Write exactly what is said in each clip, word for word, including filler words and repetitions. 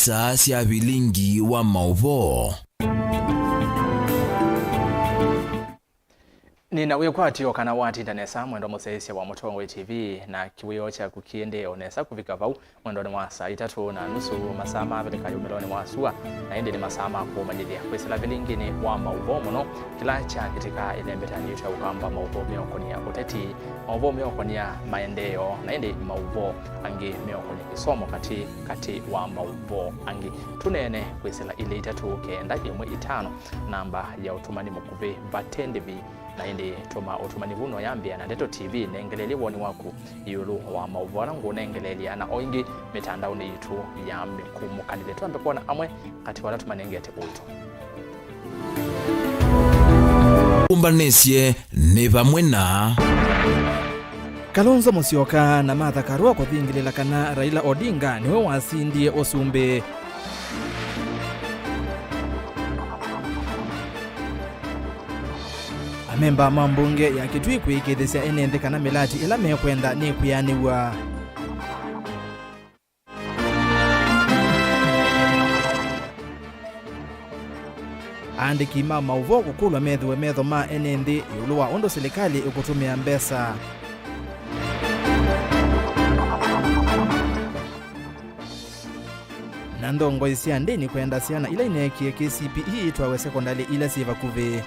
Taa sya vilingi wa maũvoo. Nĩ na wĩkwatyo kana watinda nesa mwendwa mũsyaĩĩsya wa Mũtongoi T V, na kĩwĩoo kyaku kĩendee o nesa kũvika vau mwendonĩ wa saa itatũ na nusu, masaa ma avilika yumĩlonĩ wa sua, na ĩndĩ nĩ masaa ma kũmanyĩthya kwĩsĩla vilingini wa maũvoo mũno kĩla kyakĩtĩka ĩlembetanĩ yitũ ya ũkamba, maũvoo meũkonia ũteti, maũvoo meũkonia maendeeo, na ĩndĩ maũvoo angĩ meũkonia kĩsomo katĩ katĩ wa maũvoo angĩ. Tũneene kwĩsĩla ilĩ itatũ kenda ĩmwe itano, namba ya ũtũmani mũkuvĩ vate ndĩvi. Na ĩndĩ tũma ũtũmani vu no yambĩa na Ndeto T V, nengelelye woni waku ĩũlũ wa maũvoo ala ngũnengeleelya na o ĩngĩ mĩtandaonĩ yitũ ya mĩkumũkanĩle. Twambe kwona amwe katĩ wa ala tũmanengete ũito. Ũmbanĩsye nĩ vamwe na Kalonzo Musyoka na Martha Karua kũthingĩlĩla kana Raila Odinga nĩwe wasindie ũsumbĩ. Amemba ma mbunge ya Kitui kwĩkĩĩthĩsya ene nthĩ kana mĩlati ĩla mekwenda nĩkwĩanĩw'a. Aandĩki ma maũvoo kũkũlw'a methĩwe metho ma ene nthĩ ĩũlũ wa ũndũ silikalĩ ĩkũtũmĩa mbesa. Na nthongoi sya ndĩni kwenda syana ila ineekie K C P E itwawe sekondalĩ ila syĩ vakuvĩ.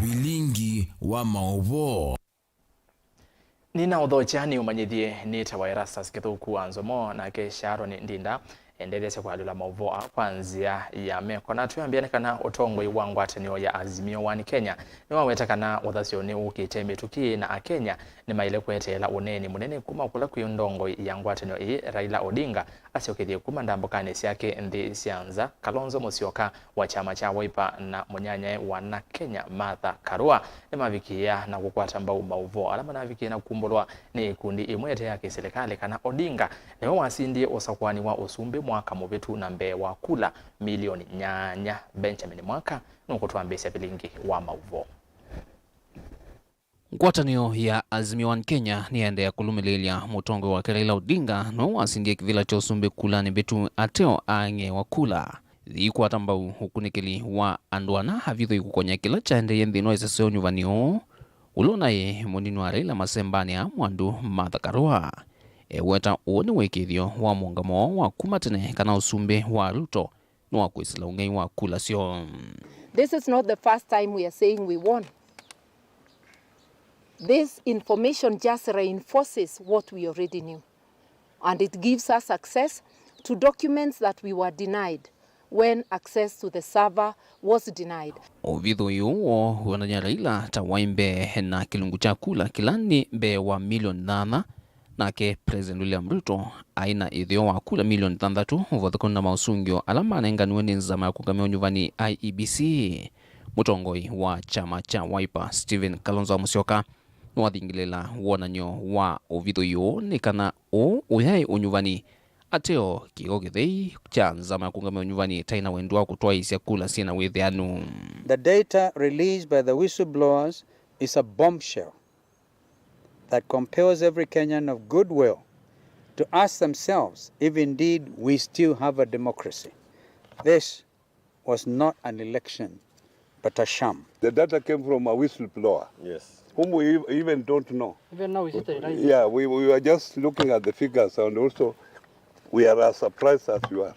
Vilingi wa maũvoo. Nĩnaũthokya nĩũmanyĩthye nĩtawa Erastus Kĩthũku wa Nzomo, nake Sharon Ndinda endetheesya kũalyũla maũvoo aa kwa nzĩa ya meko. Na twĩambĩa nĩ kana ũtongoi wa ngwatanĩo ya Azimio One Kenya nĩwaweta kana ũthasyo nĩwũkĩte mĩtũkĩ na Akenya nĩmaĩle kweteela ũneeni mũnene kuma kũla kwĩ ndongoi ya ngwatanĩo ĩĩ Raila Odinga asyokethye kuma ndambũkanĩ syake nthĩ sya nza, Kalonzo Musyoka wa kyama kya Wiper na mũnyanyae wa na Kenya Martha Karua nĩmavikĩĩa na kũkwata mbau maũvoo ala manavikĩe na kumbũlwa nĩ ikundi imwe ite ya kĩsilikalĩ kana Odinga nĩwe wasindie ũsakũani wa ũsumbĩ mwaka mũvĩtu na mbee wa kula milioni nyanya. Benjamin Mwaka nũkũtwambĩĩsya vilingi wa maũvoo. Ngwatanĩo ya Azimio One Kenya nĩyaendeea kũlũmĩlĩĩlya mũtongoi wake Raila Odinga, nũũ wasindie kĩvĩla kya ũsumbĩ kulanĩ mbĩtu ateo aang'ĩĩwa kula. Yĩikwata mbau ũkunĩkĩli wa andũ ana avithũi kũkony'a kĩla kyaendeeie nthĩnĩ wa ĩsese ya ũnyuvani ũũ, ũla ũnaĩ mũnini wa Raila masembanĩ aa Mwandũ Martha Karua. Eweta ũũ nĩ wĩkĩĩthyo wa mũũngamo woo wa kuma tene kana ũsumbĩ wa Ruto nĩ wa kwĩsĩla ũng'ei wa kula syoo. This is not the first time we are saying we won. This information just reinforces what we already knew, and it gives us access to documents that we were denied when access to the server was denied. Ũvithũi ũũ woo wĩonany'a Raila ta waĩ mbee na kĩlungu kya kula kĩla nĩ mbee wa milioni nyanya, nake President William Ruto aĩ na ĩtheo wa kula milioni thanthatũ ũvathũkanu na maũsũngĩo ala manenganiwe nĩ nzama ya kũũngamĩa ũnyuvani, I E B C. Mũtongoi wa kyama kya Wiper, Stephen Kalonzo Musyoka, nĩwathingĩlĩla wonany'o wa ũvithũi ũũ nĩ kana ũũ ũyaĩ ũnyuvani ateo kĩko kĩthei kya nzama ya kũũngamĩa ũnyuvani ĩtaĩ na wendi wa kũtwaĩĩsya kula syĩ na wĩthĩanu. The data released by the whistleblowers is a bombshell that compels every Kenyan of goodwill to ask themselves if indeed we still have a democracy. This was not an election, but a sham. The data came from a whistleblower, yes, whom we ev-, even don't know. Even now, is it a right? Yeah, we, we were just looking at the figures, and also we are as surprised as you are.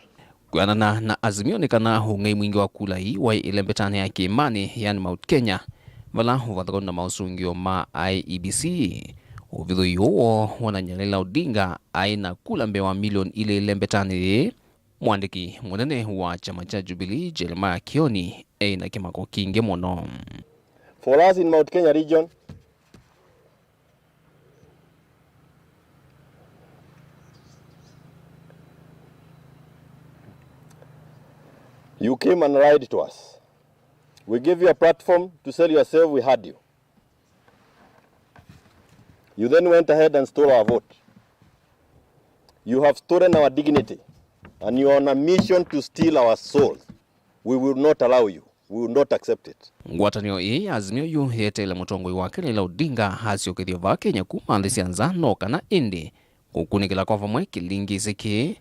Kwĩanana na Azimio nĩ kana ũng'ei mwingĩ wa kula ii waĩ ĩlembetanĩ ya kĩĩmanĩ, yani Mount Kenya, vala ũvathũkanu na maũsũngĩo ma I E B C. Ũvithũi ũũ woo wonany'a Raila Odinga aĩ na kula mbee wa milioni ilĩ ĩlembetanĩ yĩĩ. Mwandĩki mũnene wa kyama kya Jubilee, Jeremiah Kioni, eĩ na kĩmako kingĩ mũno. For us in Mount Kenya region, you came and lied to us. We gave you a platform to sell yourself, we heard you. You then went ahead and stole our vote. You have stolen our dignity, and you are on a mission to steal our souls. We will not allow you. We will not accept it. Ngwatanĩo ĩĩ ya Azimio yu yeteele mũtongoi wake Raila Odinga asyokethye vaa Kenya kuma nthĩ sya nza, no kana ĩndĩ Kũkunĩkĩla kwa vamwe kĩlingĩsĩ kĩĩ,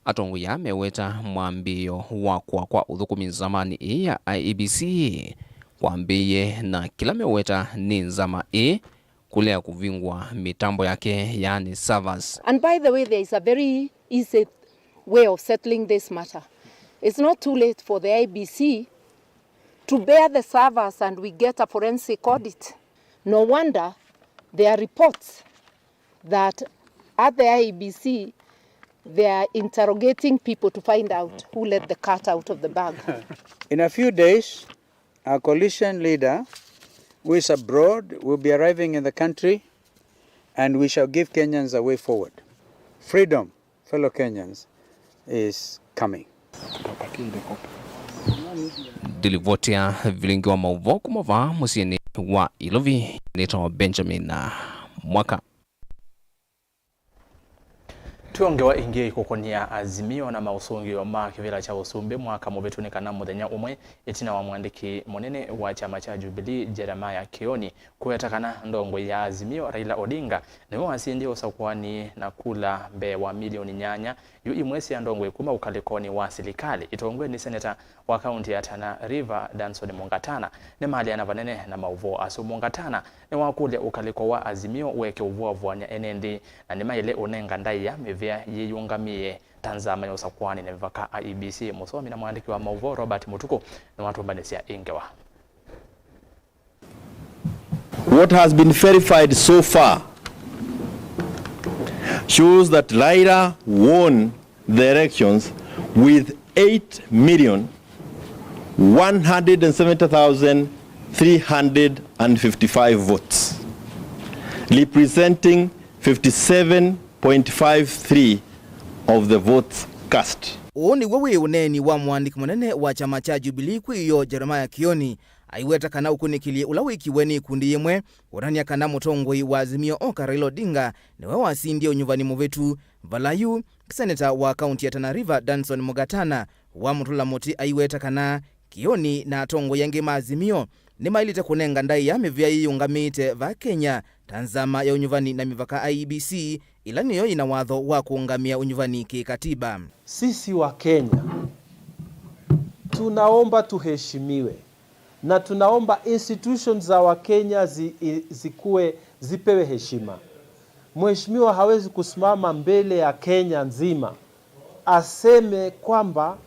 atongoi aa meweta mwambĩĩo wa kũa kwa ũthũkũmi nzamanĩ ĩĩ ya I E B C kwambĩĩie na kĩla meweta nĩ nzama ĩĩ kũlea kũvingũa mĩtambo yake, yaani servers. And by the way, there is a very easy way of settling this matter. It's not too late for the I E B C to bear the servers and we get a forensic audit. No wonder there are reports that at the I E B C, they are interrogating people to find out who let the cat out of the bag. In a few days, our coalition leader, who is abroad, will be arriving in the country, and we shall give Kenyans a way forward. Freedom, fellow Kenyans, is coming. Ndilivoti ya vilingi wa maũvoo kuma vaa mũsyĩnĩ wa Ilovi, nĩtawa Benjamin Mwaka. Twĩ o ngewa ĩngĩ kũkonia Azimio na maũsũngĩo ma kĩvĩla kya ũsumbĩ mwaka mũvĩtu nĩ kana mũthenya ũmwe ĩtina wa mũandĩki mũnene wa kyama kya Jubilee, Jeremiah Kioni, kũweta kana ndongoi ya Azimio, Raila Odinga, nĩwe wasindie ũsakũani na kula mbee wa milioni nyanya yu imwe sya ndongoi kuma ũkalĩkonĩ wa silikalĩ, ĩtongoew'e nĩ seneta wa kaunti ya Tana River, Danson Mungatana, nĩmaleana vanene na maũvoo asu. Mungatana nĩwakũlya ũkalĩko wa Azimio weke ũvuavuany'a ene nthĩ, na nĩmaĩle ũnenga ndaĩa mĩvĩa yĩyũngamĩe ta nzama ya ũsakũani na mĩvaka, I E B C. Mũsomi na mũandĩki wa maũvoo Robert Mũtukũ nĩwatũmbanĩsya ĩ ngewa. What has been verified so far shows that Raila won the elections with eight million one hundred and seventy thousand three hundred and fifty-five votes, representing fifty-seven point five three of the votes cast. Ũũ nĩw'o wĩ ũneeni wa mũandĩki mũnene wa kyama kya Jubilee kwĩ ĩyoo, Jeremiah Kioni, aiweta kana ũkunĩkĩli ũla wĩkiwe nĩ ikundi yĩmwe wonany'a kana mũtongoi wa Azimio oka Raila Odinga nĩwe wasindie ũnyuvani mũvĩtu. Vala yu, seneta wa kaunti ya Tana River, Danson Mungatana, wamũtũla mũtĩ aiweta kana Kioni na atongoi angĩ ma Azimio nĩmaĩlĩte kũnenga ndaĩa mĩvĩa yĩyũngamĩte vaa Kenya ta nzama ya ũnyuvani na mĩvaka, I E B C, ĩla nĩyo yĩna watho wa kũũngamĩa ũnyuvani kĩkatiba. Sisi wa Kenya tunaomba tuheshimiwe na tunaomba institutions za Wakenya zi-, i-, zikuwe, zipewe heshima. Mheshimiwa hawezi kusimama mbele ya Kenya nzima aseme kwamba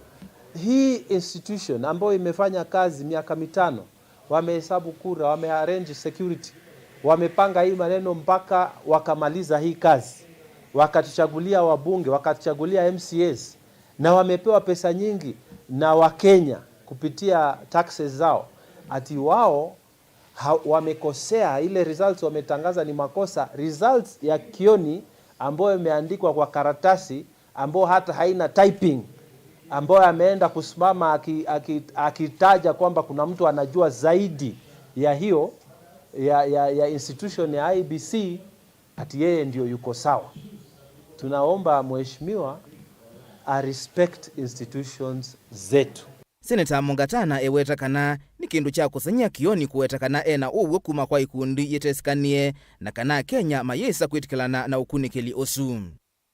hii institution ambayo imefanya kazi miaka mitano, wamehesabu kura, wamearrange security, wamepanga hii maneno mpaka wakamaliza hii kazi, wakatuchagulia wabunge, wakatuchagulia M C As, na wamepewa pesa nyingi na Wakenya kupitia taxes zao, ati wao ha-, wamekosea, ile results wametangaza ni makosa. Results ya Kioni ambayo imeandikwa kwa karatasi, ambayo hata haina typing, ambayo ameenda kusimama aki-, aki-, akitaja kwamba kuna mtu anajua zaidi ya hiyo, ya, ya, ya institution ya I E B C, ati yeye ndio yuko sawa. Tunaomba mheshimiwa a respect institutions zetu. Seneta Mungatana eweta kana nĩ kĩndũ kya kũseng'ya Kioni kũweta kana ena ũw'o kuma kwa ikundi yĩtesĩkanĩe na kana Akenya mayĩsa kwĩtĩkĩlana na ũkunĩkĩli ũsu.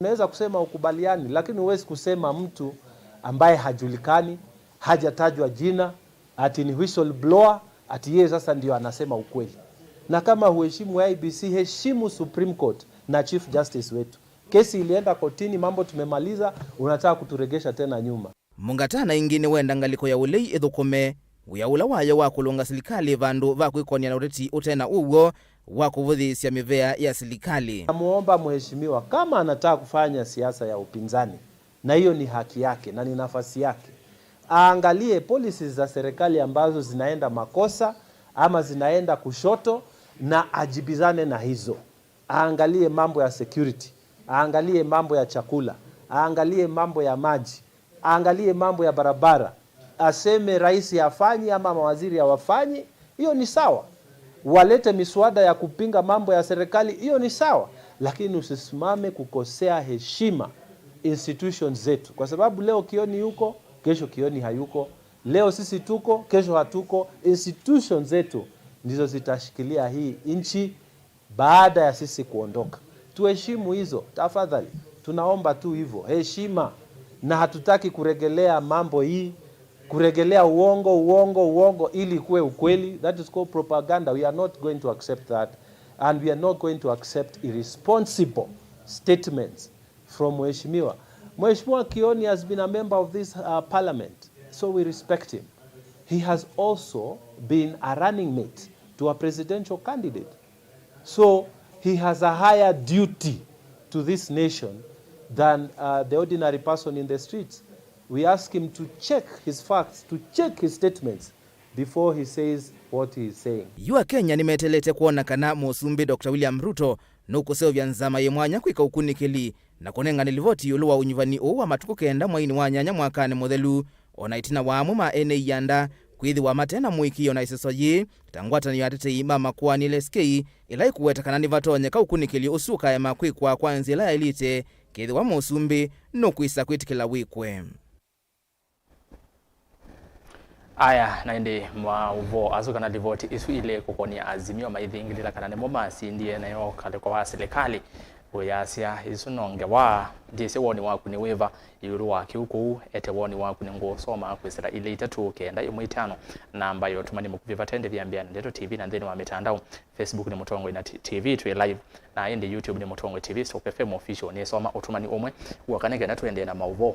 Unaweza kusema ukubaliani, lakini huwezi kusema mtu ambaye hajulikani, hajatajwa jina, ati ni whistleblower, ati yeye sasa ndio anasema ukweli. Na kama huheshimu I E B C, heshimu Supreme Court na Chief Justice wetu. Kesi ilienda kotini, mambo tumemaliza, unataka kuturegesha tena nyuma. Mungatana ĩngĩ nĩwenda ngalĩko ya ũlei ĩthũkũme wĩa ũla wayo wa kũlũnga silikalĩ vandũ va kwĩkonia na ũteti ũte na ũw'o wa kũvũthĩĩsya mĩvea ya silikalĩ. Namuomba mheshimiwa, kama anataka kufanya siasa ya upinzani, na hiyo ni haki yake na ni nafasi yake, aangalie policies za serikali ambazo zinaenda makosa ama zinaenda kushoto na ajibizane na hizo. Aangalie mambo ya security, aangalie mambo ya chakula, aangalie mambo ya maji, aangalie mambo ya barabara. Aseme rais hafanyi ama mawaziri hawafanyi, hiyo ni sawa. Walete miswada ya kupinga mambo ya serikali, hiyo ni sawa. Lakini usisimame kukosea heshima institutions zetu, kwa sababu leo Kioni yuko, kesho Kioni hayuko. Leo sisi tuko, kesho hatuko. Institutions zetu ndizo zitashikilia hii nchi baada ya sisi kuondoka. Tuheshimu hizo, tafadhali. Tunaomba tu hivyo, heshima. Na hatutaki kurejelea mambo hii, kurejelea uongo, uongo, uongo, ili kuwe ukweli. That is called propaganda. We are not going to accept that. And we are not going to accept irresponsible statements from Mheshimiwa. Mheshimiwa Kioni has been a member of this, uh, parliament, so we respect him. He has also been a running mate to a presidential candidate. So he has a higher duty to this nation than, uh, the ordinary person in the streets. We ask him to check his facts, to check his statements before he says what he is saying. Yu Akenya nĩmeteelete kwona kana Mũsumbĩ Doctor William Ruto nũkũseũvya nzama yĩ mwanya kwĩka ũkunĩkĩli na kũnengane livoti ĩũlũ wa ũnyuvani ũũ wa matukũ kenda mweinĩ wa nyanya mwakanĩ mũthelu, o na ĩtina wa amwe ma ene ianda kwĩthĩwa mate na mũĩkĩĩo na ĩseso yĩĩ, ta ngwatanĩo ya atetei ma makoani, L S K, ĩla ĩkũweta kana nĩvatonyeka ũkunĩkĩli ũsu ũkaema kwĩkwa kwa nzĩa ĩla yaĩlĩte, kethĩwa Mũsumbĩ nũkwĩsa kwĩtĩkĩla wĩkwe. Aya, na ĩndĩ maũvoo asu kana livoti isu ilĩ kũkonia Azimio maithingĩlĩla kana nĩmo masindie nayo ũkalĩko wa silikalĩ, ũyasya, isu no ngewa. Ndyĩsĩ woni waku nĩ wĩva ĩũlũ wa kĩu kũu? Ete woni waku, nĩngũũsoma kwĩsĩla ilĩ itatũ kenda ĩmwe itano, namba ya ũtũmani mũkuvĩ vate ndĩthya mbĩa na Ndeto T V, na nthĩnĩ wa mĩtandao, Facebook nĩ Mũtongoi na T-, T V twĩ live, na ĩndĩ YouTube nĩ Mũtongoi T V Stock F M Official. Nĩsoma ũtũmani ũmwe w'oka nĩ kenda tũendee na maũvoo.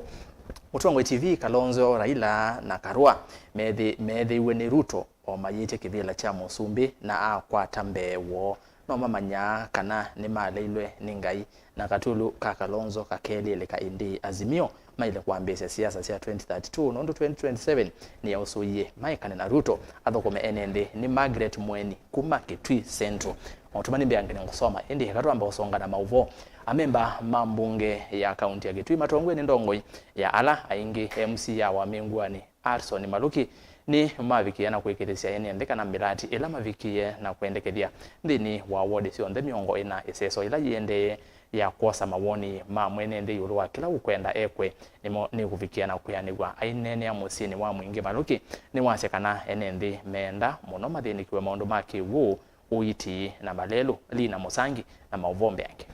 Mũtongoi T V, Kalonzo, Raila na Karua methi-, meethĩiwe nĩ Ruto o mayĩtye kĩvĩla kya Mũsumbĩ na akwata mbee woo. No mamanyaa kana nĩmaleilwe nĩ Ngai, na katulu ka Kalonzo kakeelĩlĩka ĩndĩĩ. Azimio maĩle kwambĩĩsya siasa sya twenty thirty-two, nũndũ twenty twenty-seven nĩyausũie. Maekane na Ruto, athũkũme ene nthĩ. Nĩ Margaret Mweni kuma Kitui Central. Maũtũmani mbeange nĩngũsoma, ĩndĩ eka twambe ũsonga na maũvoo. Amemba ma mbunge ya kaunti ya Kitui matongoew'e nĩ ndongoi ya ala aingĩ, M C A wa Mĩngũanĩ, Harrison Maluki, nĩmavikĩe na kũĩkĩĩthya ene nthĩ kana mĩradi ĩla mavikĩe na kwendekethya nthĩnĩ wa wodi syonthe mĩongo ĩna, ĩseso ĩla yĩendee ya kwosa mawoni ma mwene nthĩ ĩũlũ wa kĩla ũkwenda ekwe, nĩmo nĩkũvikĩa na kwĩanĩw'a. Aineenea mũsyĩnĩ wa Mwingĩ, Maluki nĩwasya kana ene nthĩ meenda mũno mathĩnĩkĩwe maũndũ ma kĩw'ũ, ũiiti na malelũ. Lina Mũsangi na maũvoo mbeange.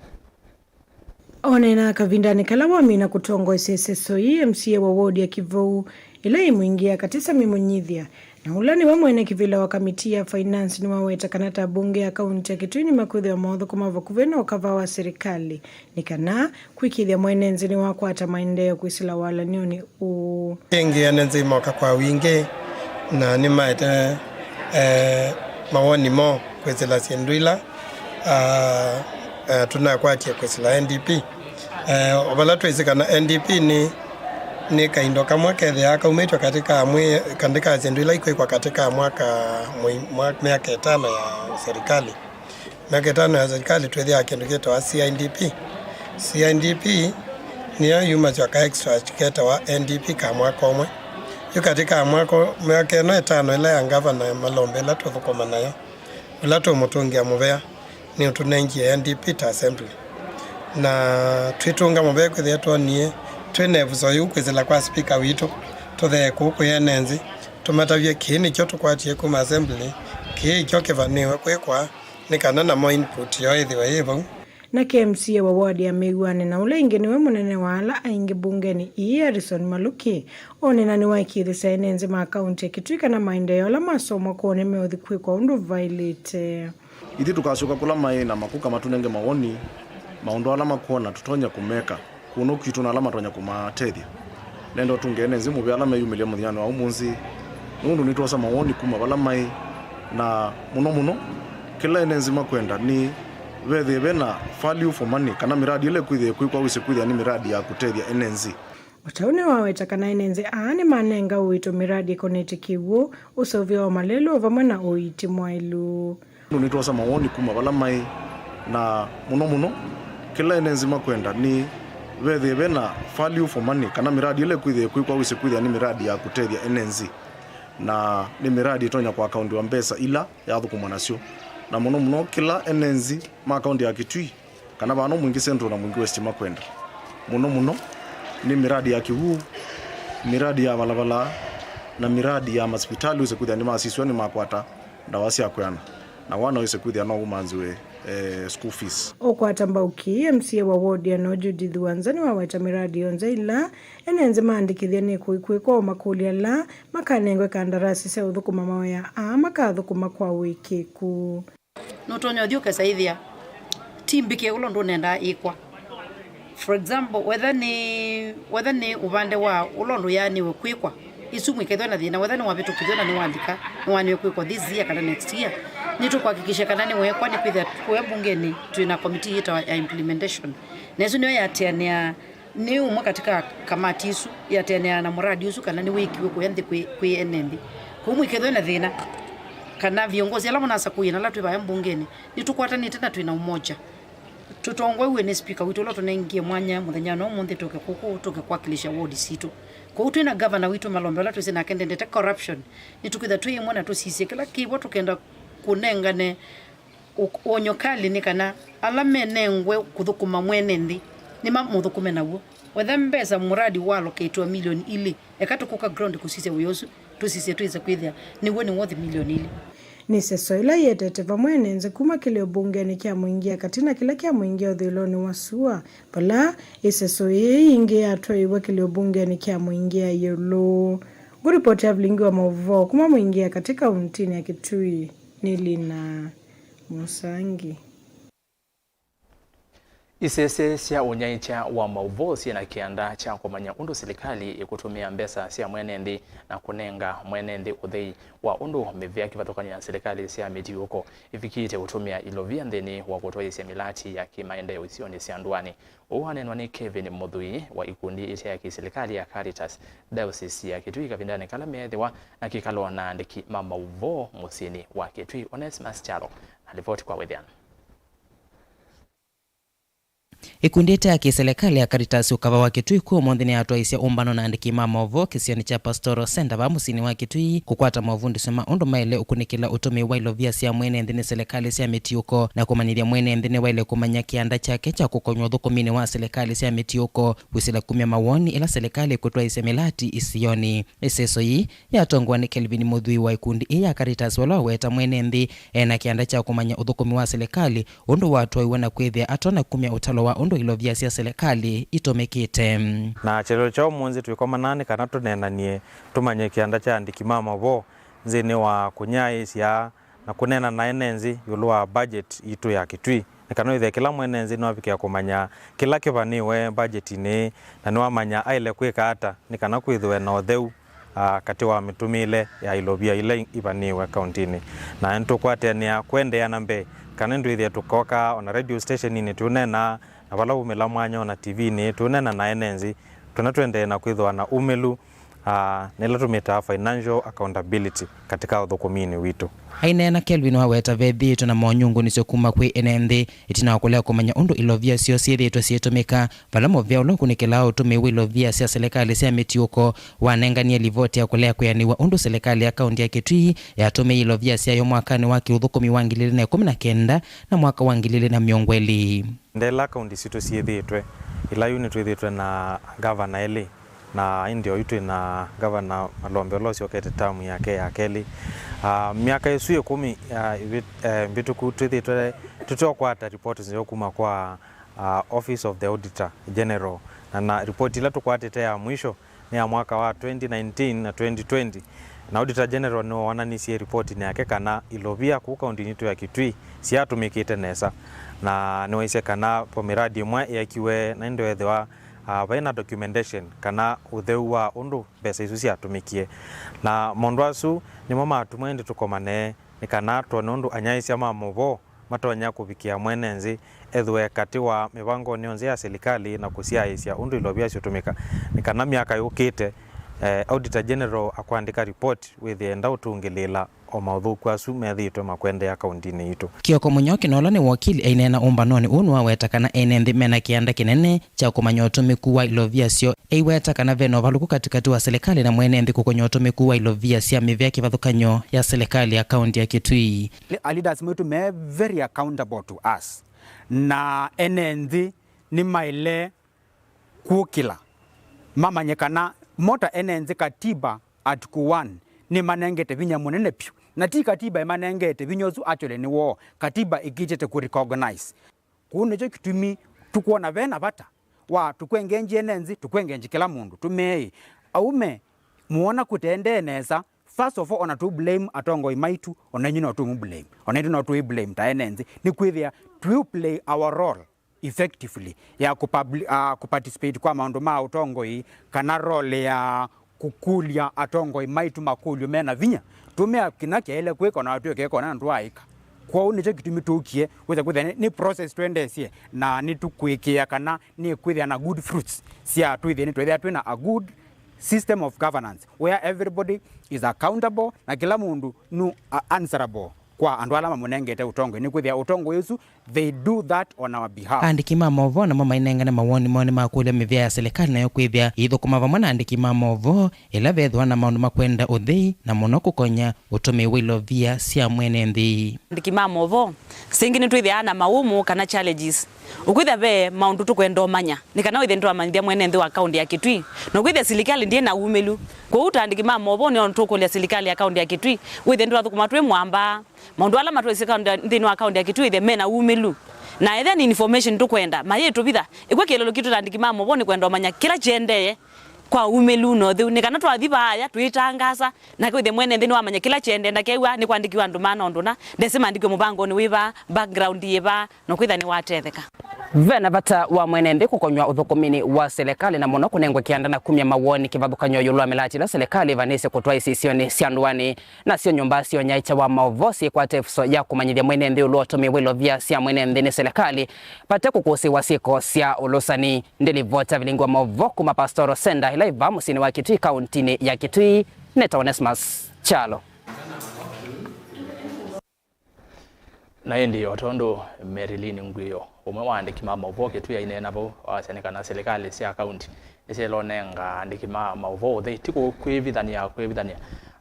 Oneenaa kavindanĩ kala wamina kũtongoesya ĩseso ii, M C A wa wodi ya Kĩvou, ĩla yĩ Mwingĩ ya katĩ, Sammy Mũnyithya, na ũla nĩwe mwene kĩvĩla wa kamitii ya finance, nĩwaweta kana ta mbunge ya kaunti ya Kitui nĩmakwĩthĩwa maũthũkũma vakuvĩ na ũkava wa silikalĩ nĩ kana kũĩkĩĩthya mwene nthĩ nĩwakwata maendeeo kwĩsĩla walany'onĩ ũũ. Ĩngĩ ene nthĩ moka kwa wingĩ na nĩmaete, eh, mawoni moo kwĩsĩla syĩndũ ila, ah, eh, tũnakwatye kwĩsĩla N D P. Eh, o vala twĩsĩ kana N D P nĩ, nĩ kaindo kamwe kethĩaa kaumĩtw'e katĩ ka mwĩ-, katĩ ka syĩndũ ila ikwĩkwa katĩ ka mwaka mũi-, mwa-, myaka ĩtano ya serikali. Myaka ĩtano ya serikali twĩthĩaa kĩndũ kĩtawa C I D P. C I D P nĩyo yumasya ka extra ketawa N D P ka mwaka ũmwe. Yu katĩ ka mwaka, myaka ĩno ĩtano ĩla ya ngavana Malombe ĩla tũthũkũma nayo, ũla tũmũtũngĩa mũvea, nĩũtũnengie N D P ta assembly. Na twĩtũnga mũvea kwĩthĩa twonie twĩ na ĩvuso yĩu kwĩsĩla kwa speaker witũ, tũthee kũu kwĩ ene nthĩ, tũmatavye kĩĩ nĩkyo tũkwatie kuma assembly, kĩĩ kyo kĩvanĩwe kwĩkwa, nĩ kana namo input yoo ĩthĩwe yĩ vau. Nake M C A wa ward ya Mĩw'anĩ na ũla ĩngĩ nĩwe mũnene wa ala aingĩ mbungenĩ ii, Harrison Maluki, oneena nĩwaĩkĩĩthĩsya ene nthĩ ma kaunti ya Kitui kana maendeeo ala masomwa kwoo nĩmeũthi kwĩkwa ũndũ vaĩlĩte. Ithyĩ tũkasyoka kũla maĩ na makuka matũnenge mawoni, maũndũ ala makwona tũtonya kũmeka kũno kwitũ na ala matonya kũmatethya. Nenda ũtũnge ene nthĩ mũvea ala meyumĩlya mũthenyanĩ wa ũmũnthĩ, nũndũ nĩtwosa mawoni kuma vala maĩ, na mũno mũno kĩla ene nthĩ makwenda nĩ vethĩe ve na value for money, kana mĩradi ĩla ĩkwĩthĩe kwĩkwa wĩsĩ kwĩthĩa nĩ mĩradi ya kũtethya ene nthĩ. O ta ũu nĩwaweta kana ene nthĩ aa nĩmanenga ũito mĩradi ĩkonetye kĩw'ũ, ũseũvyo wa malelũ, o vamwe na ũiiti mwaĩlu. Nũndũ nĩtwosa mawoni kuma vala maĩ, na mũno mũno kĩla ene nthĩ makwenda nĩ vethĩe ve na value for money, kana mĩradi ĩla ĩkwĩthĩe kwĩkwa wĩsĩ kwĩthĩa nĩ mĩradi ya kũtethya ene nthĩ, na nĩ mĩradi ĩtonya kwa akaundiwa mbesa ila yathũkũmwa nasyo, na mũno mũno kĩla ene nthĩ ma kaunti ya Kitui, kana vano Mwingĩ Central na Mwingĩ West makwenda mũno mũno nĩ mĩradi ya kĩw'ũ, mĩradi ya valavala, na mĩradi ya masipitali wĩsĩ kwĩthĩa nĩmasisw'a nĩmakwata ndawa sya kwĩana, na wana wĩsĩ kwĩthĩa no ũmanthĩwe eh, school fees. Ũkwata mbau kĩĩ, M C A wa ward ya Noo Judith Wanza nĩwaweta mĩradi yonthe ĩla ene nthĩ maandĩkĩthya nĩ kũikwĩkwa, ũmakũlya ala makanengwe kandarasi sya ũthũkũma mawĩa aa makathũkũma kwa ũĩkĩĩku. Nũtonya ũthi ũkesa ĩthĩa ti mbĩkĩe ũla ũndũ ũnendaa ĩkwa. For example, whether nĩ, whether nĩ ũvande wa ũla ũndũ yaanĩwe kwĩkwa, ĩsu mwĩkethwe na thĩna, whether nĩwavĩtũkĩthw'e na nĩwalika, nĩwaanĩwe kwĩkwa this year kana next year, nĩtũkũhakikisha kana nĩwekwa, nĩkwĩthĩa kũya mbungenĩ twĩ na committee yĩtawa ya implementation, na ĩsu nĩyo yatĩanĩaa nĩ ũmwe katika kamati isu yatĩanĩaa na mũradi ũsu kana nĩwĩkiwe kũya nthĩ kwĩ, kwĩ ene nthĩ. Kwoou mwĩkethwe na thĩna, kana viongozi ala mũnasakũie na ala twĩ vaya mbungenĩ, nĩtũkwatanĩte na twĩ na ũmoja. Tũtongoew'e nĩ spika witũ ũla ũtũnengie mwanya mũthenya wa ũmũnthĩ tũke kũkũ, tũke kwakilisha ward sitũ. Kwoou twĩ na gavana witũ Malombe ũla twĩsĩ nake ndendete corruption, nĩtũkwĩtha twĩ ĩmwe na tũsisye kĩla kĩvo tũkenda kũnengane ũ-, wonyo kalĩ nĩ kana ala menengwe kũthũkũma mwene nthĩ nĩmamũthũkũme naw'o. Wetha mbesa mũradi wa allocate wa milioni ilĩ, eka tũkũka ground kũsisya wĩa ũsu, tũsisye twĩse kwĩthĩa nĩw'o nĩ worth milioni ilĩ. Nĩ ĩseso ĩla ĩetete vamwe ene nthĩ kuma kĩlĩo mbungenĩ kya mũingĩ ya katĩ na kĩla kya mũingĩ ya ũthũĩlonĩ wa sua, vala ĩseso ĩĩ yingĩ yatwaĩwe kĩlĩo mbungenĩ kya mũingĩ ya ĩũlũ. Ngũripoti ya vilingi wa maũvoo kuma mũingĩ ya katĩ kauntinĩ ya Kitui nĩ Lina Mũsangi. Isese sya ũnyaĩĩkya wa maũvoo syĩ na kĩanda kya kũmanya ũndũ silikalĩ ĩkũtũmĩa mbesa sya mwene nthĩ na kũnenga mwene nthĩ ũthei wa ũndũ mĩvĩa kĩvathũkany'o ya silikalĩ sya mĩtiũko ĩvikĩte ũtũmĩa ilovia nthĩnĩ wa kũtwaĩĩsya mĩlati ya kĩmaendeeo isionĩ sya ndũanĩ. Ũu waneenwa nĩ Kevin Mũthui wa ikundi ite ya kĩsilikalĩ ya Caritas Diocese ya Kitui kavindanĩ kala meethĩwa na kĩkalo na aandĩki ma maũvoo mũsyĩnĩ wa Kitui. Onesmus Kyalo na livoti kwa wĩthĩano. Ikundi ite ya kĩsilikalĩ ya Caritas ũkava wa Kitui kwĩ ũmũnthĩ nĩyatwaĩsye ũmbano na andĩki ma maũvoo kĩsionĩ kya Pastoral Center vaa mũsyĩnĩ wa Kitui kũkwata movundĩsyo ma ũndũ maĩle ũkunĩkĩla ũtũmĩi wa ilovia sya mwene nthĩ nĩ silikalĩ sya mĩtiũko na kũmanyĩthya mwene nthĩ nĩwaĩle kũmanya kĩanda kyake kya kũkonywa ũthũkũminĩ wa silikalĩ sya mĩtiũko kwĩsĩla kumya mawoni ĩla silikalĩ ĩkũtwaĩsya mĩlati isionĩ. Ĩseso yĩĩ yatongoew'a nĩ Kelvin Mũthui wa ikundi ii ya Caritas, vala waweta mwene nthĩ e na kĩanda kya kũmanya ũthũkũmi wa silikalĩ ũndũ watwaĩwe na kwĩthĩa atonya kumya ũtalo wa ũndũ ilovia sya silikalĩ itũmĩkĩte. Na kyelelo kya ũmũnthĩ twĩkomana nĩ kana tũneenanie, tũmanye kĩanda kya andĩki ma mavoo nthĩnĩ wa kũnyaĩĩsya na kũneena na ene nthĩ ĩũlũ wa budget yitũ ya Kitui, nĩ kana wĩthĩe kĩla mwene nthĩ nĩwavikĩa kũmanya kĩla kĩvanĩĩwe budgetinĩ, na nĩwamanya aĩle kwĩka ata nĩ kana kwĩthĩwe na ũtheu, a, katĩ wa mĩtũmĩĩle ya ilovia ila ivanĩĩwe kauntinĩ. Na nĩtũkwatanĩa kũendeea na mbee, kana ndwĩthĩe tũkoka ona radio stationinĩ tũũneena, na vala waumĩla mwanya ona T Vinĩ tũũneena na ene nthĩ, tũna tũendee na kwĩthĩwa na umĩlu, a, na ĩla tũmĩtaa financial accountability katika ũthũkũminĩ witũ. Aineena, Kelvin waweta vethĩĩtwe na monyungunisyo kuma kwĩ ene nthĩ ĩtina wa kũlea kũmanya ũndũ ilovia syoo syĩthĩĩtwe syĩtũmĩka, vala mũvĩa ũla ũkunĩkĩlaa ũtũmĩi wa ilovia sya silikalĩ sya mĩtiũko wanenganie livoti ya kũlea kwĩanĩw'a ũndũ silikalĩ ya kaunti ya Kitui yatũmĩie ilovia syayo mwakanĩ wa kĩũthũkũmi wa ngili ilĩ na ĩkũmi na kenda na mwaka wa ngili ilĩ na mĩongo ĩlĩ. Ndeela kaunti sitũ syĩthĩĩtwe, ila yu nĩtwĩthĩĩtwe na ngavana elĩ, na ĩndĩ oyu twĩ na ngavana Malombe ũla ũsyokete tamu yake ya kelĩ. Ah, myaka ĩsu ĩkũmi, ah, ĩvĩ-, eh, mvĩtũku twĩthĩĩtwe tũteũkwata ripoti nzeo kuma kwa, ah, Office of the Auditor General, na, na ripoti ila tũkwatĩte ya mwisho nĩ ya mwaka wa twenty nineteen na twenty twenty, na Auditor General nĩwoonanisye ripotinĩ yake kana ilovia kũu kauntinĩ yitũ ya Kitui syaatũmĩkĩte nesa, na nĩwaisye kana po miradi ĩmwe yeekiwe na ĩndĩ weethĩwa, ah, vai na documentation kana ũtheu wa ũndũ mbesa isu syatũmĩkie. Na maũndũ asu nĩmo maatuma ĩndĩ tũkomane nĩ kana twone ũndũ anyaĩĩsya ma maũvoo matonya kũvikĩa mwene nthĩ ethĩwe katĩ wa mĩvangonĩ yonthe ya silikalĩ na kũsyaĩĩsya ũndũ ilovia syũtũmĩka, nĩ kana myaka yũkĩte, eh, Auditor General akwandĩka report wĩthĩe ndaũtũngĩlĩĩla o maũthũku asu methĩĩtwe makwendeea kauntinĩ yitũ. Kĩoko mũnyoke na ũla nĩ wokili aineena ũmbanonĩ ũũ nĩwaweta kana ene nthĩ mena kĩanda kĩnene kya kũmanya ũtũmĩku wa ilovia syoo. Eiweta kana ve na ũvalũku katĩkatĩ wa silikalĩ na mwene nthĩ kũkonya ũtũmĩku wa ilovia sya mĩvĩa kĩvathũkany'o ya silikalĩ ya kaunti ya Kitui. Leaders maitũ me very accountable to us, na ene nthĩ nĩmaĩle kũkĩla mamanye kana mo ta ene nthĩ katiba Article one nĩmanengete vinya mũnene vyũ. Na ti katiba ĩmanengete vinya ũsu, actually nĩ woo. Katiba ĩkĩtĩte kũ recognize. Kũu nĩkyo kĩtumi tũkwona ve na vata wa tũkwengenji ene nthĩ, tũkwengenji kĩla mũndũ, tũmeei. Aume, muona kũtendee nesa, first of all, ona tũ blame atongoi maitũ, ona inyu no tũmũ blame. Ona itũ no twĩ blame ta ene nthĩ. Nĩ kwĩthĩa twĩ play our role effectively ya kũpabli-, ah, kũparticipate kwa maũndũ ma ũtongoi, kana role ya kũkũlya atongoi maitũ makũlyo mena vinya. Tũmea kĩna kyaĩle kwĩka, ona twĩke kona ndwaĩka. Kwoou nĩkyo kĩtumi tũkie kwĩsa kwĩthĩa nĩ, nĩ process twendeesye, na nĩtũkwĩkĩĩa kana nĩkwĩthĩa na good fruits sya twĩthĩa nĩtwethĩa twĩna a good system of governance where everybody is accountable na kĩla mũndũ nũ a-, answerable kwa andũ ala mamũnengete ũtongoi, nĩkwĩthĩa ũtongoi ũsu, they do that on our behalf. Aandĩki ma maũvoo namo mainengane mawoni moo nĩmakũlya mĩvĩa ya silikalĩ nayo kwĩthĩa ĩithũkũma vamwe na aandĩki ma maũvoo ĩla vethĩwa na maũndũ ma kwenda ũthei, na mũno kũkony'a ũtũmĩi wa ilovia sya mwene nthĩ. Aandĩki ma maũvoo, singĩ nĩtwĩthĩaa na maũmũ kana challenges. Ũkwĩthĩa ve maũndũ tũkwenda ũmanya, nĩ kana wĩthĩe nĩtwamanyĩthya mwene nthĩ wa kaũntĩ ya Kitui, na ũkwĩthĩa silikalĩ ndĩĩ na umĩlu. Kwoou ta aandĩki ma maũvoo nĩo tũkũlya silikalĩ ya kaũntĩ ya Kitui, wĩthĩe nĩtwathũkũma twĩ mwamba, maũndũ ala matũĩsĩ kaũntĩ ya, nthĩnĩ wa kaũntĩ ya Kitui ĩthĩe mena umĩlu. Na ethĩa nĩ information tũkwenda, mayĩtũvitha. Ĩkw'o kĩlolo kitũ ta aandĩki ma maũvoo nĩ kwenda ũmanya kĩla kĩendee kwa umĩlu na ũtheu, nĩ kana twathi vaaya twĩtangaasa, nake wĩthĩe mwene nthĩ nĩwamanya kĩla kĩendee, ndakew'a nĩ kwandĩkiwa andũ mana ũndũ na ndesĩ maandĩkiwe mũvangonĩ wĩva, background yĩva, na kwĩthĩa nĩwatetheka. Ve na vata wa mwene nthĩ kũkonywa ũthũkũminĩ wa silikalĩ na mũno kũnengwe kĩanda na kumya mawoni kĩvathũkany'o ĩũlũ wa mĩlatĩ ĩla silikalĩ ĩvanĩsye kũtwaa isisionĩ sya ndũanĩ. Nasyo nyũmba sya ũnyaĩĩkya wa maũvoo syĩkwata ĩvuso ya kũmanyĩthya mwene nthĩ ĩũlũ wa ũtũmĩi wa ilovia sya mwene nthĩ nĩ silikalĩ vate kũkũsĩĩwa syĩko sya ũlũsani. Ndĩ livoti ya vilingi wa maũvoo kuma Pastoral Center ĩla ĩva mũsyĩnĩ wa Kitui, kaũntinĩ ya Kitui, nĩtawa Onesmus Kyalo. Na ĩndĩ o tondũ Marilyn Ngwio, ũmwe wa aandĩki ma maũvoo Kitui aineena vau, asya nĩ kana silikalĩ sya kaũnti nĩsyaĩle ũnenga aandĩki ma maũvoo ũthei, ti kũ-, kwĩvithania, kwĩvithania,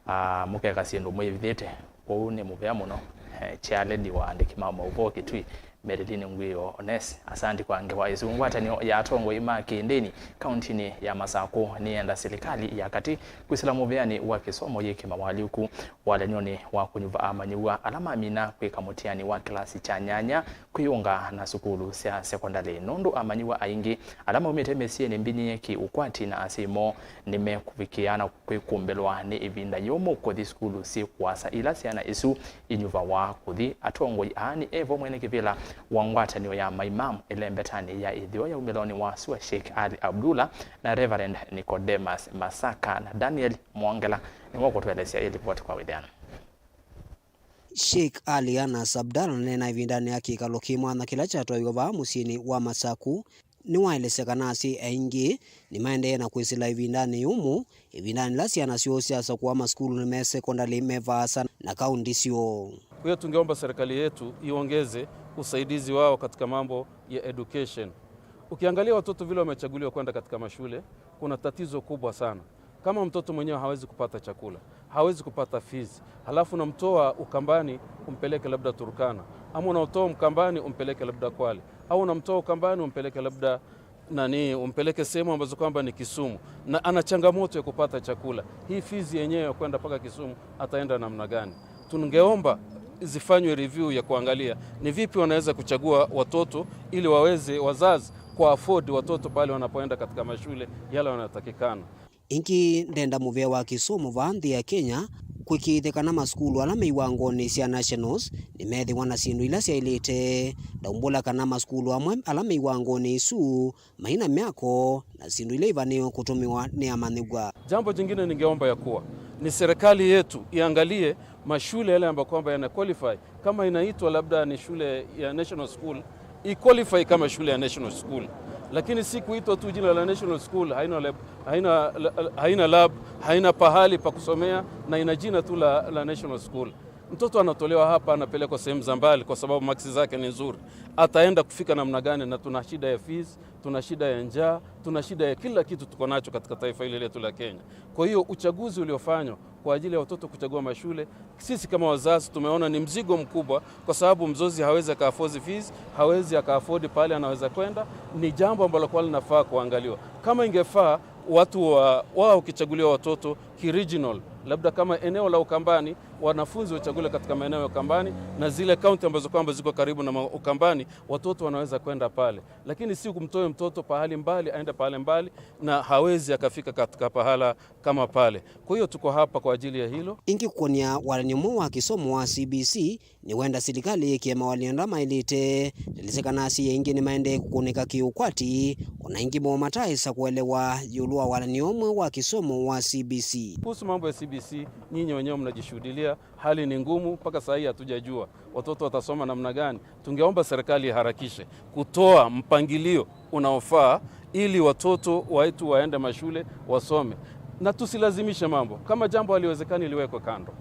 ah, mũkeka syĩndũ mwĩvithĩte. Kwoou nĩ mũvea mũno, eh, chair lady wa aandĩki ma maũvoo Kitui, Marilyn Ngwio Ones. Asanti kwa ngewa ĩsu. Ngwatanĩo ya atongoi ma kĩndĩni kaũntinĩ ya Masakũ nĩyenda silikalĩ ya katĩ kwĩsĩla mũvĩanĩ wa kĩsomo yĩke mawaalyũku walany'onĩ wa kũnyuva amanyĩw'a ala mamina kwĩka mũtiani wa kĩlasi kya nyanya kwĩyũnga na sukulu sya sekondalĩ, nũndũ amanyĩw'a aingĩ ala maumĩte mĩsyĩnĩ mbinyĩĩe kĩ-ũkwati na asyai moo nĩmekũvikĩĩa na kwĩkumbĩlwa nĩ ĩvinda yũmũ kũthi sukulu syĩ kũasa ila syana isu inyuvawa kũthi. Atongoi aa nĩ evo mwene kĩvĩla wa ngwatanĩo ya Maimam ĩlembetanĩ ya ĩtheo ya umĩlonĩ wa sua, Sheikh Ali Abdullah, na Reverend Nicodemus Masaka, na Daniel Mwongela nĩwe ũkũtũelesya ĩ livoti kwa wĩthĩano. Sheikh Ali Anas Abdallah ananena ĩvindanĩ ya kĩkalo kĩ mwanya kĩla kyatwaiwe vaa mũsyĩnĩ wa Masaku. Nĩwaelesya kana asyai aingĩ nĩmaendee na kwĩsĩla ĩvindanĩ yũmũ, ĩvindanĩ yĩla syana syoo syasakũa masukulu me sekondalĩ me vaasa na kaũnti syoo. Kwa hiyo tungeomba serikali yetu iongeze usaidizi wao katika mambo ya education. Ukiangalia watoto vile wamechaguliwa kwenda katika mashule, kuna tatizo kubwa sana. Kama mtoto mwenyewe hawezi kupata chakula, hawezi kupata fees, halafu unamtoa Ukambani umpeleke labda Turkana, ama unamtoa Ukambani umpeleke labda Kwale, au unamtoa Ukambani umpeleke labda nani, umpeleke sehemu ambazo kwamba ni Kisumu, na ana changamoto ya kupata chakula, hii fees yenyewe ya kwenda mpaka Kisumu ataenda namna gani? Tungeomba zifanywe review ya kuangalia ni vipi wanaweza kuchagua watoto ili waweze wazazi kwa afford watoto pale wanapoenda katika mashule yale wanatakikana. Ĩngĩ, ndenda mũvea wa kĩsomo vaa nthĩ ya Kenya kũĩkĩĩthya kana masukulu ala me iwangonĩ sya nationals nĩmethĩwa na syĩndũ ila syaĩlĩte. Ndaumbũla kana masukulu amwe ala me iwangonĩ isu mai na myako na syĩndũ ila ivanĩĩwe kũtũmĩwa nĩ amanyĩw'a. Jambo jingine ningeomba ya kuwa ni serikali yetu iangalie mashule yale ambayo kwamba yana qualify, kama inaitwa labda ni shule ya national school, i qualify kama shule ya national school, lakini si kuitwa tu jina la national school, haina lab, haina, haina lab, haina pahali pa kusomea na ina jina tu la, la national school. Mtoto anatolewa hapa, anapelekwa sehemu za mbali kwa sababu maksi zake ni nzuri. Ataenda kufika namna gani? Na tuna shida ya fees, tuna shida ya njaa, tuna shida ya kila kitu tuko nacho katika taifa hili letu la Kenya. Kwa hiyo uchaguzi uliofanywa kwa ajili ya watoto kuchagua mashule, sisi kama wazazi tumeona ni mzigo mkubwa, kwa sababu mzazi hawezi aka afford fees, hawezi aka afford pale anaweza kwenda. Ni jambo ambalo kwa linafaa kuangaliwa. Kama ingefaa watu wa, wao ukichaguliwa watoto ki-regional, labda kama eneo la Ukambani, wanafunzi wachaguliwe katika maeneo ya Ukambani, na zile kaunti ambazo kwamba ziko karibu na ma-, Ukambani, watoto wanaweza kwenda pale. Lakini si kumtoe mtoto pahali mbali, aende pahali mbali, na hawezi akafika katika pahala kama pale. Kwa hiyo tuko hapa kwa ajili ya hilo. Ĩngĩ kũkũnĩa walany'o ũmwe wa kĩsomo wa C B C, nĩwenda silikalĩ yĩkĩe mawalany'o ala maĩlĩte. Ndalĩsĩ kana asyai aingĩ nĩmaendee kũkũnĩka kĩ-ũkwati, o na ĩngĩ moo mataaĩsa kũelewa ĩũlũ wa walany'o ũmwe wa kĩsomo wa C B C. Kuhusu mambo ya C B C, nyinyi wenyewe mnajishuhudilia, hali ni ngumu, mpaka saa hii hatujajua watoto watasoma namna gani. Tungeomba serikali iharakishe kutoa mpangilio unaofaa ili watoto wetu waende mashule wasome, na tusilazimishe mambo. Kama jambo haliwezekani, liwekwe kando,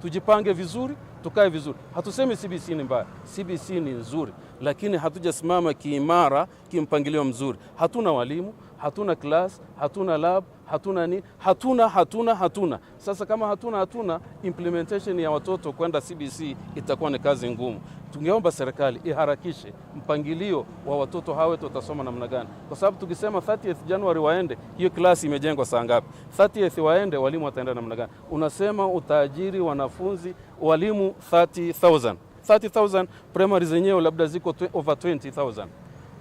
tujipange vizuri, tukae vizuri. Hatusemi C B C ni mbaya, C B C ni nzuri, lakini hatujasimama kiimara, kimpangilio mzuri. Hatuna walimu, hatuna class, hatuna lab, hatuna ni, hatuna, hatuna, hatuna. Sasa kama hatuna, hatuna, implementation ya watoto kwenda C B C itakuwa ni kazi ngumu. Tungeomba serikali iharakishe mpangilio wa watoto hawa wetu watasoma namna gani, kwa sababu tukisema thirtieth January waende, hiyo class imejengwa saa ngapi? Thirtieth waende, walimu wataenda namna gani? Unasema utaajiri wanafunzi, walimu thirty thousand. Thirty thousand, primary zenyewe labda ziko twe-, over twenty thousand.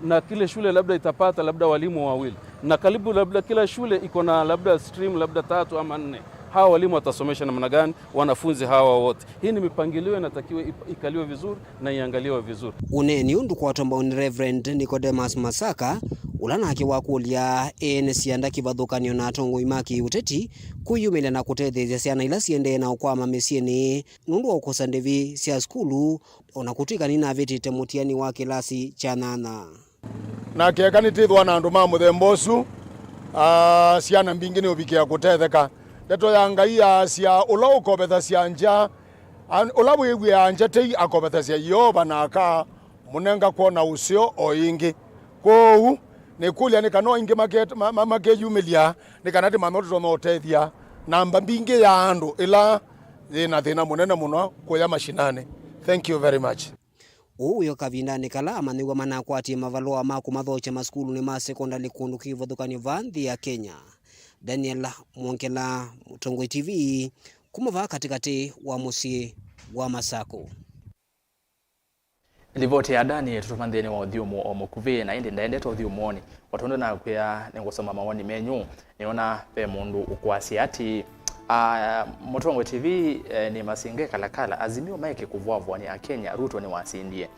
Na kila shule labda itapata labda walimu wawili. Na karibu labda kila shule iko na labda stream labda tatu ama nne. Hawa walimu watasomesha namna gani wanafunzi hawa wote? Hii ni mipangilio inatakiwa ip-, ikaliwe vizuri na iangaliwe vizuri. Ũneeni ũũ ndũkwatwa mbau nĩ Reverend Nicodemus Masaka, ũla nake wakũlya ene syanda kĩvathũkany'o na atongoi ma kĩ-ũteti kwĩyumĩlya na kũtetheesya syana ila siendee na ũkwama mĩsyĩnĩ nũndũ wa kũkosa ndĩvi sya sukulu, o na kũtw'ĩka nĩnavĩtĩte mũtiani wa kĩlasi kya nyanya. Na keka nĩtĩthwa na andũ ma mũthemba ũsu, aa, syana mbingĩ nĩũvikĩa kũtetheka. Ndeto ya Ngai yaasya, "Ũla ũkovethasya ngya, an-, ũla wĩw'ĩaa ngya tei akovethasya Yeova na akamũnenga kwona ũseo o ĩngĩ." Kwoou, nĩkũlya nĩ kana o aingĩ make-, ma-, ma-, makeyumĩlya, nĩ kana tĩmanye ũtonya ũtethya namba mbingĩ ya andũ ĩla yĩ na thĩna mũnene mũno kũya mashinani. Thank you very much. Ũu wĩ o kavindanĩ kala amanyĩw'a manakwatie mavalũa ma kũmathokya masukulunĩ ma sekondalĩ kũndũ kĩvathũkany'o vaa nthĩ ya Kenya. Daniel Mwongela, Mũtongoi T V, kuma vaa katĩkatĩ wa mũsyĩ wa Masakũ. Livoti ya Dani ĩtũtũma nthĩnĩ wa ũthyũmũo o mũkuvĩ, na ĩndĩ ndaendete ũthyũmũonĩ. O tondũ nakwĩa, nĩngũsoma mawoni menyu. Nĩona ve mũndũ ũkwasya atĩĩ, "Ah, Mũtongoi T V, eh, nĩ masinge kalakala, Azimio maeke kũvũavũany'a Akenya, Ruto nĩwasindie."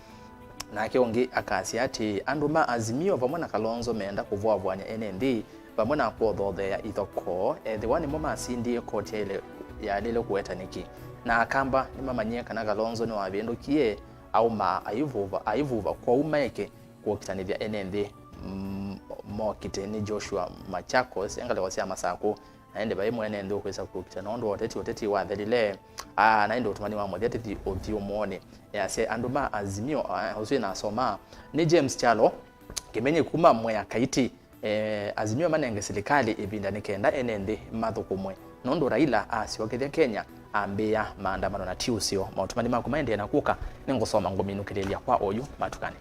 Nake ũngĩ akasya atĩĩ, "Andũ ma Azimio vamwe na Kalonzo meenda kũvũavũany'a ene nthĩ, vamwe na kũothootheea ithokoo, ethĩwa nĩmo masindie, koti yaĩle, yaĩlĩle kũweta nĩkĩ? Na Akamba nĩmamanyie kana Kalonzo nĩwavĩndũkie, auma aivuva, aivuva, kwoou maeke kũkitanĩthya ene nthĩ, mm, mokite." Nĩ Joshua Machakos, e ngalĩko sya Masakũ, na ĩndĩ vai mwene nthĩ ũkwĩsa kũkita nũndũ wa ũteti, ũteti wathelile. Aa, na ĩndĩ ũtũmani wa mũthya tĩthi ũthyũmũonĩ. Easya andũ ma Azimio, aa, ũsu ĩnasoma. Nĩ James Kyalo Kĩmenyi kuma Mwea Kaiti. Eh, Azimio manenge silikalĩ ĩvinda nĩ kenda ene nthĩ mathũkũmwe, nũndũ Raila asyokethya Kenya ambĩĩa maandamano na ti ũseo. Maũtũmani maku maendee na kũka, nĩngũsoma ngũminũkĩlĩlya kwa oyu matukanĩ.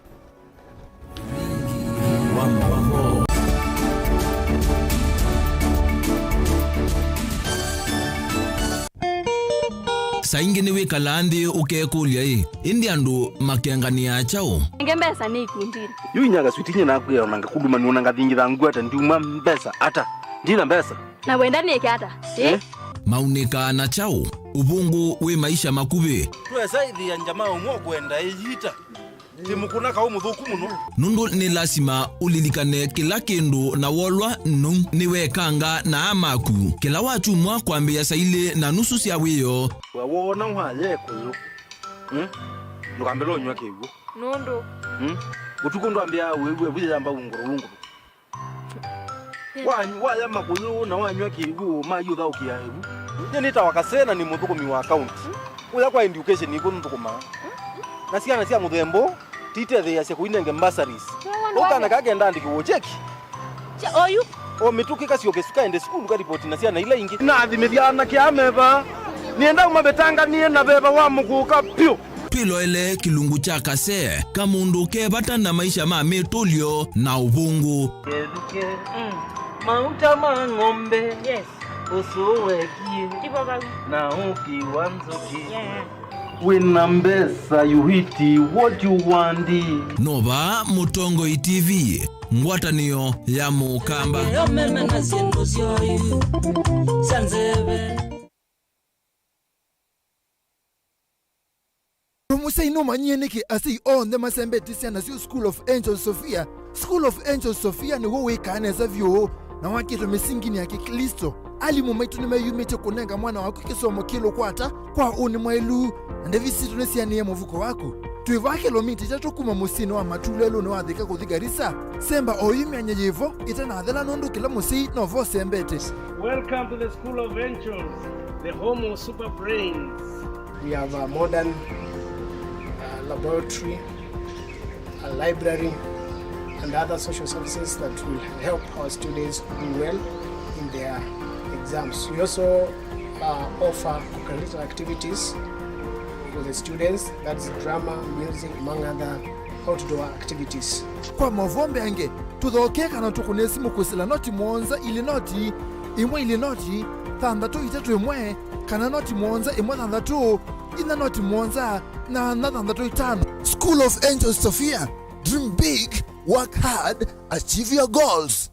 Saa ingĩ nĩwĩkalaa nthĩ ũkekũlya-ĩ, ĩndĩ andũ makenganĩaa kyaũ? Nenge mbesa nĩ ikundinĩ. Yu inya kaswiti nye nakwĩa ona ngakuluma nũna ngathingitha ngwata ndiuma mbesa ata? Ndina mbesa. Na wenda nĩke ata? Eh? Maunĩkaa na kyaũ? Ũvũngũ wĩ maisha makuvĩ. Twesa ĩthĩa njama ũmwe ũkwenda ĩyita. Ti mũkũna kaũ mũthũku mũno. Nũndũ nĩ lasima ũlilikane kĩla kĩndũ na wolwa nũu nĩwekanga na aa maku. Kĩla wakyumwa kwambĩĩa saa ilĩ na nusu sya wĩoo. We woona waya ĩkũyũ? Hmm? Ndũkambĩle ũnyw'a kĩw'ũ. Nũndũ? Hmm? Ũtukũ ndwambĩaa wĩw'e vu yĩyamba ungũrũ ungũrũ. Wa-, waya makũyũ na wanyw'a kĩw'ũ, mai ũthaũkĩa ĩvu. Nyie nĩtawa Kasee na nĩ mũthũkũmi wa kaunti. Kũya kwa education nĩkw'o nthũkũmaa. Na syana sya mũthemba ũũ titetheeasya kũinenge bursaries. Ũkana kaa kenda andĩkĩwe cheki. Kya oyu? O mĩtũkĩ kasyoke sukaende sukulu karipoti na syana ila ingĩ. Nathimĩthya anake aa me vaa. Nĩenda ũmavĩtanganie na veva wa mũkũka vyũ. Twĩloele kĩlungu kya Kasee, kamũndũ ke vata na maisha ma mĩtũlyo na ũvũngũ. Kethukĩ. Mm. Mauta ma ng'ombe. Yes. Ũsũũ wekie. Tivo vau. Na ũki wa nzũkĩ. Yeah. Wĩna mbesa, you eat what you want. Nova Mũtongoi T V, ngwatanĩo ya Mũkamba. Ĩyo meme na syĩndũ syoyu sya nzeve. Mũsyai nũmanyie nĩkĩ asyai onthe masembetye syana syoo School of Angels Sophia? School of Angels Sophia nĩw'o wĩkaa nesa vyũ na wakĩtwe mĩsinginĩ ya Kĩklĩsto. Alimũ maitũ nĩmeyumĩtye kũnenga mwana waku kĩsomo kĩlũkwata kwa ũnĩ mwaĩlu, na ndevi sitũ nĩsianĩe mũvuko waku. Twĩ vaa kĩlomita itatũ kuma mũsyĩnĩ wa Matu lelũnĩ wa Thika kũthi Garissa. Semba oyu myanya yĩvo ĩtanathela, nũndũ kĩla mũsyai novo ũsembete. Welcome to the School of Angels, the home of super brains. We have a modern, uh, laboratory, a library, and other social services that will help our students do well in their exams. We also, uh, offer co-curricular activities for the students, that's drama, music, among other outdoor activities. Kwa maũvoo mbeange, tũthokee kana tũkũne simũ kwĩsĩla noti mũonza ilĩ noti ĩmwe ilĩ noti thanthatũ itatũ ĩmwe, kana noti mũonza ĩmwe thanthatũ inya noti mũonza nyanya thanthatũ itano. School of Angels Sophia, dream big, work hard, achieve your goals.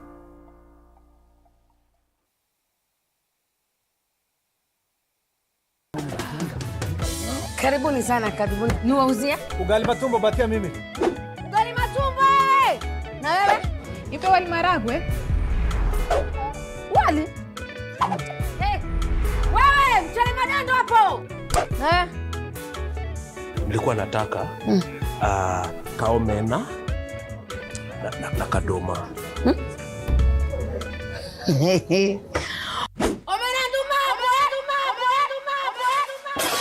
Karibuni sana, karibuni. Niwauzie? Ugali matumbo, patia mimi. Ugali matumbo, eh! Na wewe? Nipe wali maragwe. Wali? Eh, wewe, mchele madondo hapo. Eh. Nilikuwa nataka, mm, ah, kaomena na, na, na kadoma. Hmm? Omena nduma, omena nduma, omena nduma, omena nduma.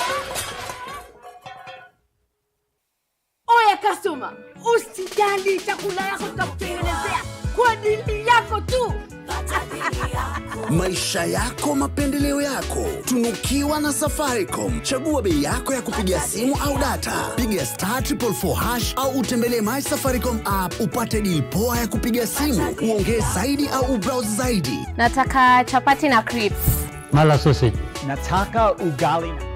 Oya customer, usijali, chakula yako tutakutengenezea kwa ajili yako tu. Maisha yako, mapendeleo yako. Tunukiwa na Safaricom. Chagua bei yako ya kupiga simu au data. Piga star triple four hash au utembelee My Safaricom app upate deal poa ya kupiga simu, uongee zaidi au ubrowse zaidi. Nataka chapati na crips. Mala sausage. Nataka ugali na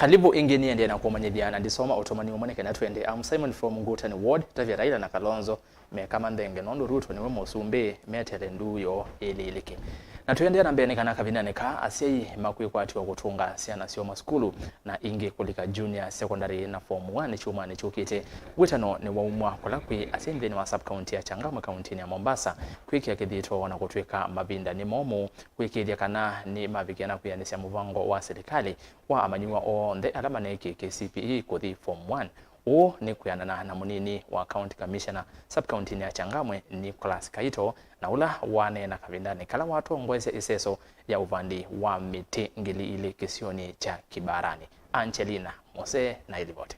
Kalivu ĩngĩ. Nĩendee na kũmanyĩthya na ndisoma ũtũmani ũmwe nĩ kana twende. I'm Simon from Ngutani Ward. Tavya Raila na Kalonzo meka manthenge nũndũ Ruto nĩwe mũsumbĩ, metele nduu yoo ĩlĩĩlĩke. Na tũendee na mbee nĩ kana kavindanĩ kaa asyai makwĩkwatĩwa kũtũnga syana syoo masukulu na ingĩ kũlika junior secondary na form one kyumwanĩ kyũkĩte. Wĩtano nĩwaumwa kũla kwĩ asyai nthĩnĩ wa sub-county ya Changamwe kauntinĩ ya Mombasa kwĩkĩa kĩthito na kũtw'ĩka mavinda nĩ momũ kwĩkĩĩthya kana nĩmavikĩa na kwĩanĩsya mũvango wa silikalĩ wa amanyĩw'a onthe ala maneekie K C P E kũthi form one. Ũũ nĩ kwĩanana na mũnini wa County Commissioner sub-countinĩ ya Changamwe, Nicholas Kaito, na ũla waneena kavindanĩ kala watongoesya ĩseso ya ũvandi wa mĩtĩ ngili ilĩ kĩsionĩ kya Kibarani. Angelina Mose na ĩlivoti.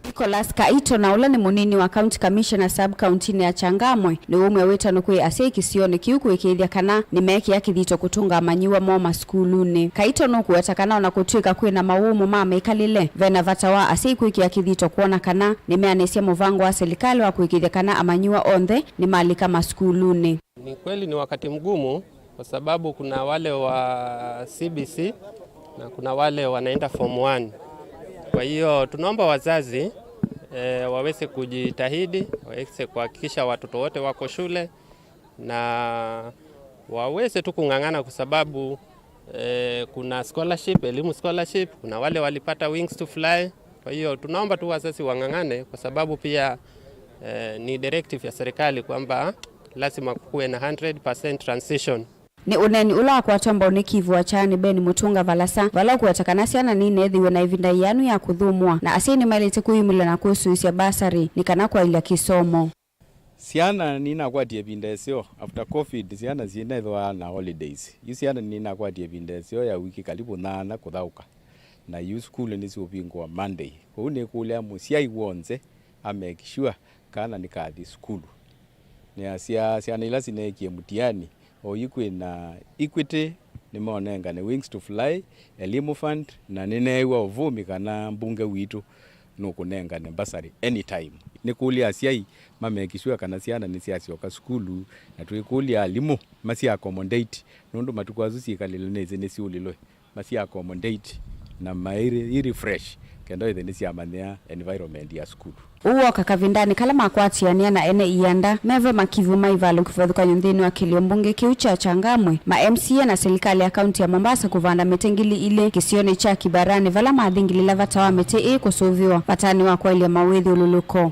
Nicholas Kaito, na ũla nĩ mũnini wa County Commissioner sub-countinĩ ya Changamwe, nĩwaumya wĩtano kwĩ asyai kĩsionĩ kĩu kũĩkĩĩthya kana nĩmeekĩa kĩthito kũtũnga amanyĩw'a moo masukulunĩ. Kaito nũkũweta kana ona kũtw'ĩka kwĩ na mawũmũ ma mĩkalĩle, ve na vata wa asyai kwĩkĩa kĩthito kwona kana nĩmeanĩsya mũvango wa silikalĩ wa kũĩkĩĩthya kana amanyĩw'a onthe nĩmalika masukulunĩ. Ni kweli ni wakati mgumu kwa sababu kuna wale wa C B C na kuna wale wanaenda form one. Kwa hiyo tunaomba wazazi, eh, waweze kujitahidi, waweze kuhakikisha watoto wote wako shule na waweze tu kung'ang'ana kwa sababu, eh, kuna scholarship, elimu scholarship, kuna wale walipata wings to fly. Kwa hiyo tunaomba tu wazazi wang'ang'ane kwa sababu pia, eh, ni directive ya serikali kwamba lazima kukuwe na hundred percent transition. Nĩ ũneeni ũla wakwatwa mbau nĩ Kivu wa Kyani Ben Mutunga Valasa, vala ũkũweta kana syana nini ethĩwe na ĩvinda yĩanu ya kũthũmũa, na asyai nĩmaĩlĩte kwĩyumĩlya na kũsũĩsya basarĩ nĩ kana kwaĩlya kĩsomo. Syana ninakwatie ĩvinda ĩseo after covid, syana syinethĩwa na holidays. Yu syana ninakwatie ĩvinda ĩseo ya wiki karibu nyaanya kũthaũka, na yu sukulu nĩsiũvingũa Monday. Kwoou nĩkũlya mũsyai w'onthe a make sure kana nĩkathi sukulu. Nĩasya syana ila sineekie mũtiani Oyu kwĩna Equity, nĩmaũnengane Wings to Fly, Elimu Fund, na nĩneew'a ũvumi kana mbunge witũ nũkũnengane bursary anytime. Nĩkũlya asyai ma make sure kana syana nĩsyasyoka sukulu, na twĩkũlya alimũ masya accommodate, nũndũ matukũ asu syĩkalĩle nĩsĩ nĩsyũlilwe, masya accommodate na mai refresh, kenda ĩthe nĩsyamanyĩa environment ya sukulu. Ũu woka kavindanĩ kala makwatĩanĩa na ene ianda meva makivu ma ivalũko kĩvathũkany'o nthĩnĩ wa kĩlĩo mbunge kĩu kya Changamwe, ma M C A na silikalĩ ya kaunti ya Mombasa kũvanda mĩtĩ ngili ilĩ kĩsionĩ kya Kibarani, vala mathingilĩla vata wa mĩtĩ ĩĩ kũsũvĩwa vatanĩ wa kwaĩlya mawĩthyũlũlũko.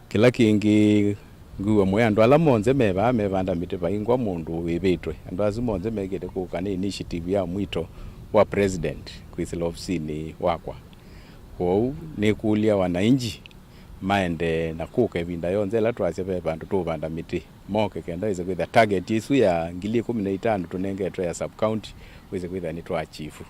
Kĩla kĩngĩ, ngwĩw'a mũĩ andũ ala monthe me vaa mevanda mĩtĩ vaingwa mũndũ wĩvĩtwe. Andũ asu monthe mekĩte kũka nĩ initiative ya mwito wa president kwĩsĩla ofisinĩ wakwa. Kwoou nĩkũlya wananchi maende na kũka ĩvinda yonthe ĩla twasya ve vandũ tũũvanda mĩtĩ, moke kenda wĩse kwĩthĩa target ĩsu ya ngili ĩkũmi na itano tũnengetwe ya sub county wĩse kwĩthĩa nĩtwa achieve.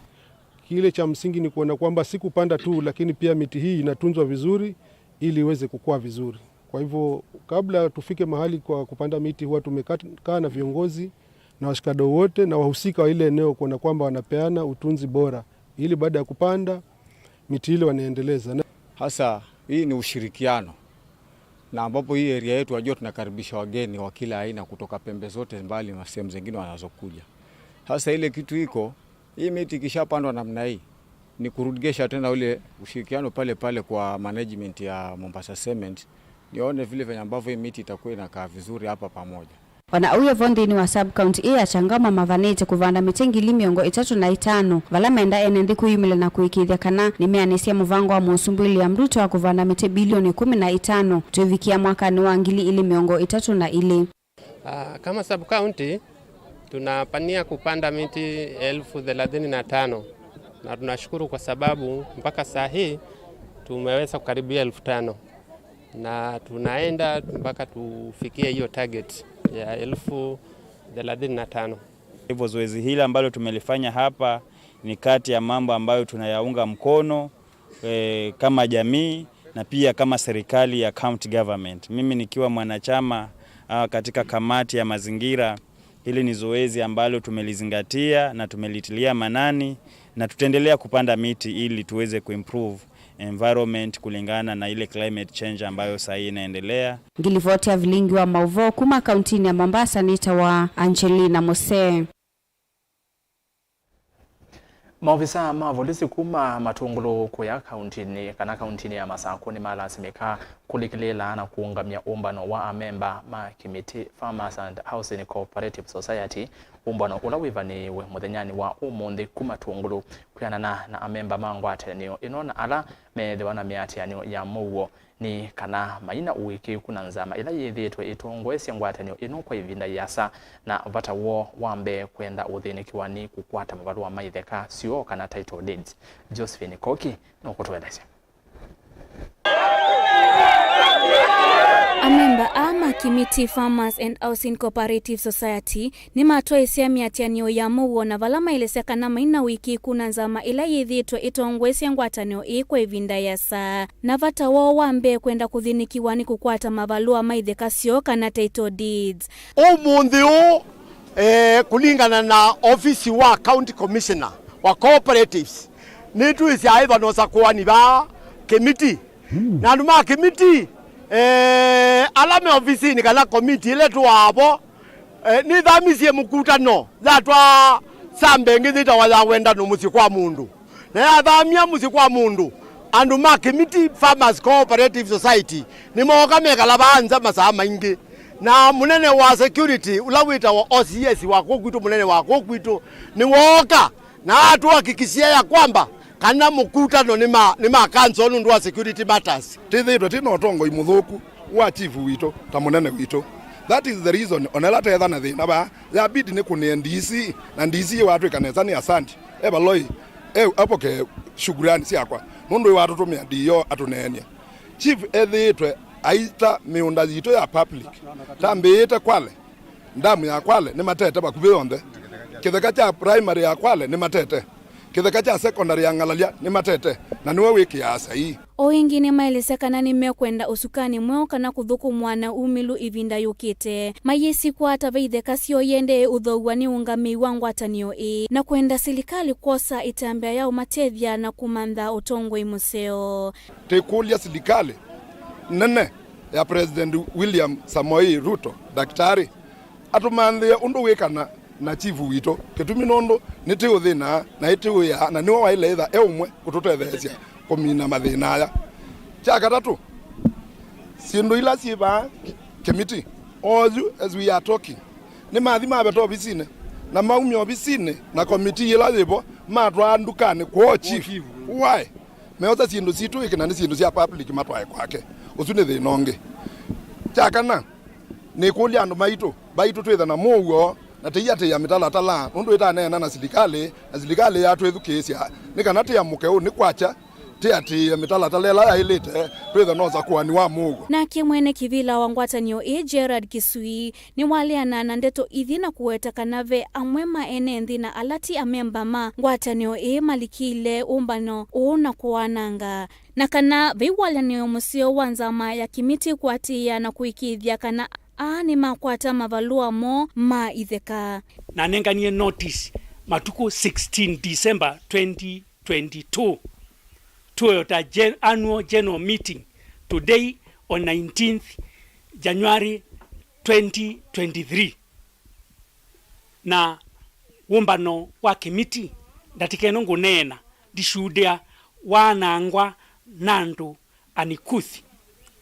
Kile cha msingi ni kuona kwamba si kupanda tu, lakini pia miti hii inatunzwa vizuri ili iweze kukua vizuri. Kwa hivyo, kabla tufike mahali kwa kupanda miti, huwa tumekaa na viongozi na washikadau wote na wahusika wa ile eneo kuona kwamba wanapeana utunzi bora, ili baada ya kupanda, miti ile wanaendeleza. Na Hasa hii ni ushirikiano, na ambapo hii area yetu, wajua, tunakaribisha wageni wa kila aina kutoka pembe zote mbali na sehemu zingine wanazokuja. Sasa ile kitu iko, hii miti ikishapandwa namna hii, ni kurudisha tena ule ushirikiano pale pale kwa management ya Mombasa Cement, nione vile venye ambavyo hii miti itakuwa inakaa vizuri hapa pamoja. O na ũu vo nthĩnĩ wa sub county ĩĩ ya Changamwe mavanĩte kũvanda mĩtĩ ngili mĩongo ĩtatũ na itano, vala menda ene nthĩ kwĩyumĩlya na kũĩkĩĩthya kana nĩmeanĩsya mũvango wa Mũsumbĩ William Ruto wa kũvanda mĩtĩ bilioni ĩkũmi na itano twĩvikĩa mwakanĩ wa ngili ilĩ mĩongo ĩtatũ na ilĩ. Ah, kama sub county tunapania kupanda miti elfu thelathini na tano, na tunashukuru kwa sababu mpaka saa hii tumeweza kukaribia elfu tano, na tunaenda mpaka tufikie hiyo target ya elfu thelathini na tano. Hivyo zoezi hili ambalo tumelifanya hapa ni kati ya mambo ambayo tunayaunga mkono, eh, kama jamii na pia kama serikali ya county government. Mimi nikiwa mwanachama, ah, katika kamati ya mazingira, hili ni zoezi ambalo tumelizingatia na tumelitilia maanani, na tutaendelea kupanda miti ili tuweze kuimprove environment kulingana na ile climate change ambayo saa hii inaendelea. Ngilivoti ya vilingi wa mauvoo kuma kauntinĩ ya Mombasa nĩtawa Angelina Mose. Maovisaa ma volisi kuma Matungulu kũya kauntinĩ kana kauntinĩ ya Masakũ nĩmalasimĩka kũlikĩlĩĩla na kũũngamya ũmbano wa amemba ma Kimiti Farmers and Housing Cooperative Society, ũmbano ũla wĩvanĩĩwe mũthenyanĩ wa ũmũnthĩ ku Matungulu kwĩanana na amemba ma ngwatanĩo ĩno na ala meethĩwa na mĩatĩanĩo ya mũuo. Nĩ kana mai na ũĩkĩĩku na nzama ĩla yĩthĩĩtwe ĩtongoesye ngwatanĩo ĩno kwa ĩvinda yĩasa, na vata woo wa mbee kwenda ũthĩnĩkĩwa nĩ kũkwata mavalũa ma itheka syoo kana title deeds. Josephine Koki nũkũtũelesya. Amemba aa ma Kimiti Farmers and Housing Cooperative Society nĩmatwaĩsya mĩatĩanĩo ya mũuo na vala maelesya kana mai na ũĩkĩĩku na nzama ĩla yĩthĩĩtwe ĩtongoesye ngwatanĩo ĩĩ kwa ĩvinda yĩasa, na vata woo wa mbee kwenda kũthĩnĩkĩwa nĩ kũkwata mavalũa ma itheka syoo kana title deeds. Ũmũnthĩ ũũ, eh, kũlingana na ofisi wa County Commissioner wa Cooperatives, nĩtwĩsĩ aĩva na ũsakũani vaa Kĩmiti. Na andũ ma Kĩmiti, eh, ala me ofisinĩ kana komiti ĩla ĩtũaa vo, eh, nĩthamisye mũkutano yatwaa sambe ĩngĩ yĩtawa ya wendano mũsyĩ kwa mũndũ. Na yathamya mũsyĩ kwa mũndũ, andũ ma Kĩmiti Farmers Cooperative Society nĩmooka mekala vaa nza masaa maingĩ. Na mũnene wa security, ũla wĩtawa O C S wa kũu kwitũ, mũnene wa kũu kwitũ, nĩwooka na atũhakikishia ya kwamba kana mũkutano nĩ ma, nĩ ma council nũndũ wa security matters. Twĩthĩĩtwe twĩ na ũtongoi mũthũku wa chief witũ ta mũnene witũ. That is the reason ona ĩla teetha na thĩna vaa, yabidi nĩkũnĩe D C, na D C watwĩka nesa nĩ asandi. E valoi, e apoke shukurani syakwa, nũndũ ĩwatũtũmĩa D O atũneeny'a. Chief ethĩĩtwe aita mĩũnda yitũ ya public, tambĩĩte Kwale, ndamu ya Kwale nĩmatete vakuvĩ yonthe. Kĩtheka kya primary ya Kwale nĩmatete. Kĩtheka kya sekondalĩ ya Ng'alalya nĩmatete, na nĩwe wĩkĩaa saii. O ĩngĩ nĩmaelesya kana nĩmekwenda ũsukanĩ mweũ kana kũthũkũmwa na umĩlu ĩvinda yũkĩte, mayĩsĩ kwata ve itheka syoo iendee ũthooaw'a nĩ ũngamĩi wa ngwatanĩo ĩĩ, na kwenda silikalĩ kwosa ĩtambya ya ũmatethya na kũmantha ũtongoi mũseo. Tĩkũlya silikalĩ nene ya President William Samoei Ruto, Daktari, atũmanthĩe ũndũ wĩkana na chifu witũ. Kĩtumi nũndũ nĩtĩũthĩnaa na ĩtĩũĩaa, na nĩwe waĩle ĩtha e ũmwe kũtũtetheesya kũmina mathĩna aya. Kya katatũ, syĩndũ ila syĩ vaa kĩmiti, oyu, as we are talking, nĩmathi maveta ovisinĩ, na maumya ovisinĩ na komiti ĩla yĩvo, matwaa ndukanĩ kwoo chief. Why? Meosa syĩndũ sitũ ĩkĩ na nĩ syĩndũ sya public matwae kwake. Ũsu nĩ thĩna ũngĩ. Kya kana, nĩkũlya andũ maitũ, vaitũ twĩthe na mũuo, na tĩiatĩĩa mĩtalatala, nũndũ ĩtaneena na silikalĩ, na silikalĩ yatwĩthukĩĩsya, nĩ kana tĩamũke ũnĩ kwakya, tĩatĩĩe mĩtalatala ĩla yaĩlĩte, twĩthe na ũsakũani wa mũuo. Nake mwene kĩvĩla wa ngwatanĩo ĩĩ, Gerald Kisui, nĩwaleana na ndeto ithi na kũweta kana ve amwe ma ene nthĩ na ala ti amemba ma ngwatanĩo ĩĩ malikĩile ũmbano ũũ na kũwananga, na kana vai walyanĩo mũseo wa nzama ya kĩmiti kũatĩĩa na kũĩkĩĩthya kana aa nĩmakwata mavalũa moo ma itheka. Nanenganie notice matukũ sixteen December twenty twenty-two to your gen-, annual general meeting today on nineteenth January twenty twenty-three. Na wũmbano wa kĩmiti, ndatĩka ĩno ngũneena, ndishuhudia waanangwa na andũ uncouth,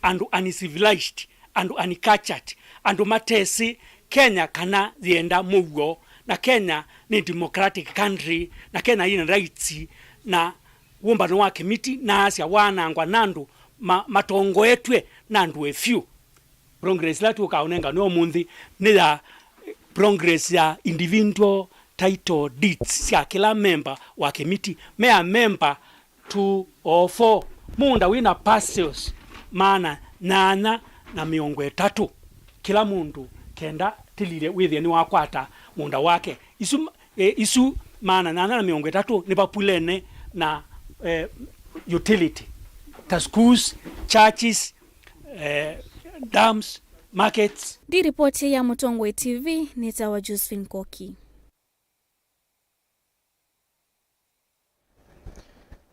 andũ uncivilized, andũ uncultured, andũ matesĩ Kenya kana yĩenda mũuo, na Kenya nĩ democratic country, na Kenya yĩna rights, na wũmbano wa kĩmiti naasya waanangwa na andũ ma-, matongoetw'e na andũ e few. Progress ĩla tũkaũnenga nĩ ũmũnthĩ nĩ ya progress ya individual title deeds sya kĩla memba wa kĩmiti. Me a memba two oh four, mũũnda wĩ na parcels maana nyanya na mĩongo ĩtatũ kĩla mũndũ, kenda tilile wĩthĩe nĩwakwata mũũnda wake. Isu, e, isu maana nyanya na mĩongo ĩtatũ nĩ vapulene na, e, utility ta schools, churches, eh, dams, markets. Ndi ripoti ya Mũtongoi T V, nĩtawa Josephine Koki.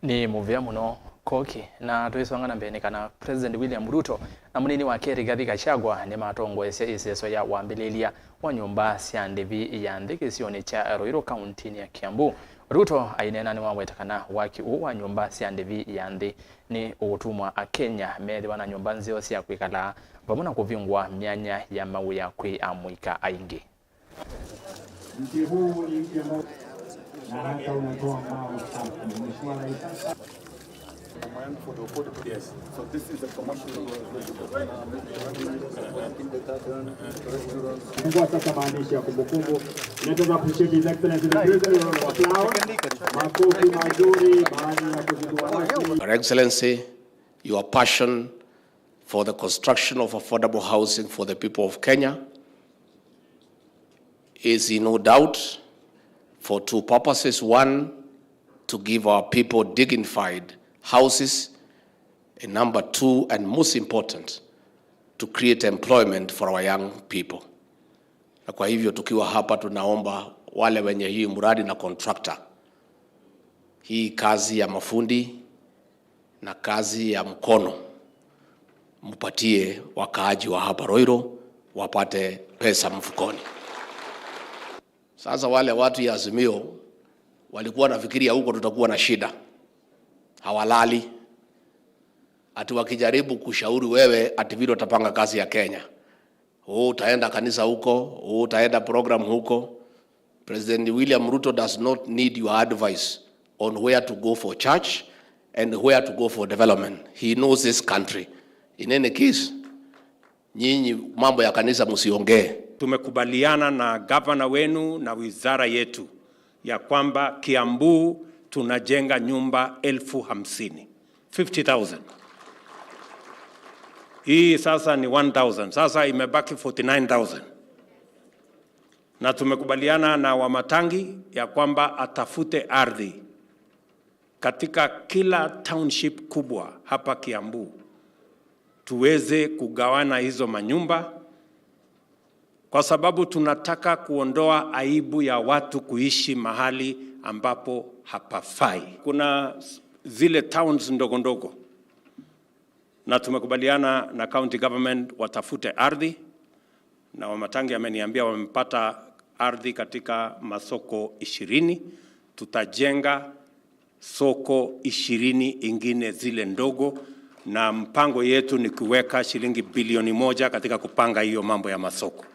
Nĩ mũvea mũno Koki, na tũisonga na mbee nĩ kana President William Ruto na mũnini wake Rigathi Gachagua nĩmatongoesye ĩseso ya wambĩlĩlya wa nyũmba sya ndĩvi ya nthĩ kĩsionĩ kya Ruiru, kauntinĩ ya Kiambu. Ruto aineena nĩwaweta kana waki ũũ wa nyũmba sya ndĩvi ya nthĩ nĩ ũkũtuma Akenya methĩwa na nyũmba nzeo sya kwĩkala, vamwe na kũvingũa myanya ya mawĩa kwĩ amũika aingĩ. Mti huu ni mti ambao na hata unatoa mawe safi. Mheshimiwa Rais. Yes. So this is a commercial. Fungua sasa maandishi ya kumbukumbu. Let us appreciate His Excellency the President with a round of applause. Makofi mazuri baada ya kuzindua rasmi. Your Excellency, your passion for the construction of affordable housing for the people of Kenya is in no doubt for two purposes. One, to give our people dignified houses, and number two, and most important, to create employment for our young people. Na kwa hivyo tukiwa hapa, tunaomba wale wenye hii mradi na contractor, hii kazi ya mafundi na kazi ya mkono, mpatie wakaaji wa hapa Ruiru wapate pesa mfukoni. Sasa wale watu ya Azimio walikuwa wanafikiria huko tutakuwa na shida. Hawalali. Ati wakijaribu kushauri wewe ati vile utapanga kazi ya Kenya. Oh, utaenda kanisa huko, oh, utaenda program huko. President William Ruto does not need your advice on where to go for church and where to go for development. He knows this country. In any case, nyinyi mambo ya kanisa msiongee. Tumekubaliana na gavana wenu na wizara yetu ya kwamba Kiambu tunajenga nyumba elfu hamsini. Fifty thousand. Hii sasa ni one thousand. Sasa imebaki forty-nine thousand. Na tumekubaliana na Wamatangi ya kwamba atafute ardhi Katika kila township kubwa hapa Kiambu, tuweze kugawana hizo manyumba, kwa sababu tunataka kuondoa aibu ya watu kuishi mahali ambapo hapafai. Kuna s-, zile towns ndogo ndogo, na tumekubaliana na county government watafute ardhi, na Wamatangi ameniambia wamepata ardhi katika masoko ishirini. Tutajenga soko ishirini ingine zile ndogo, na mpango yetu ni kuweka shilingi bilioni moja katika kupanga hiyo mambo ya masoko.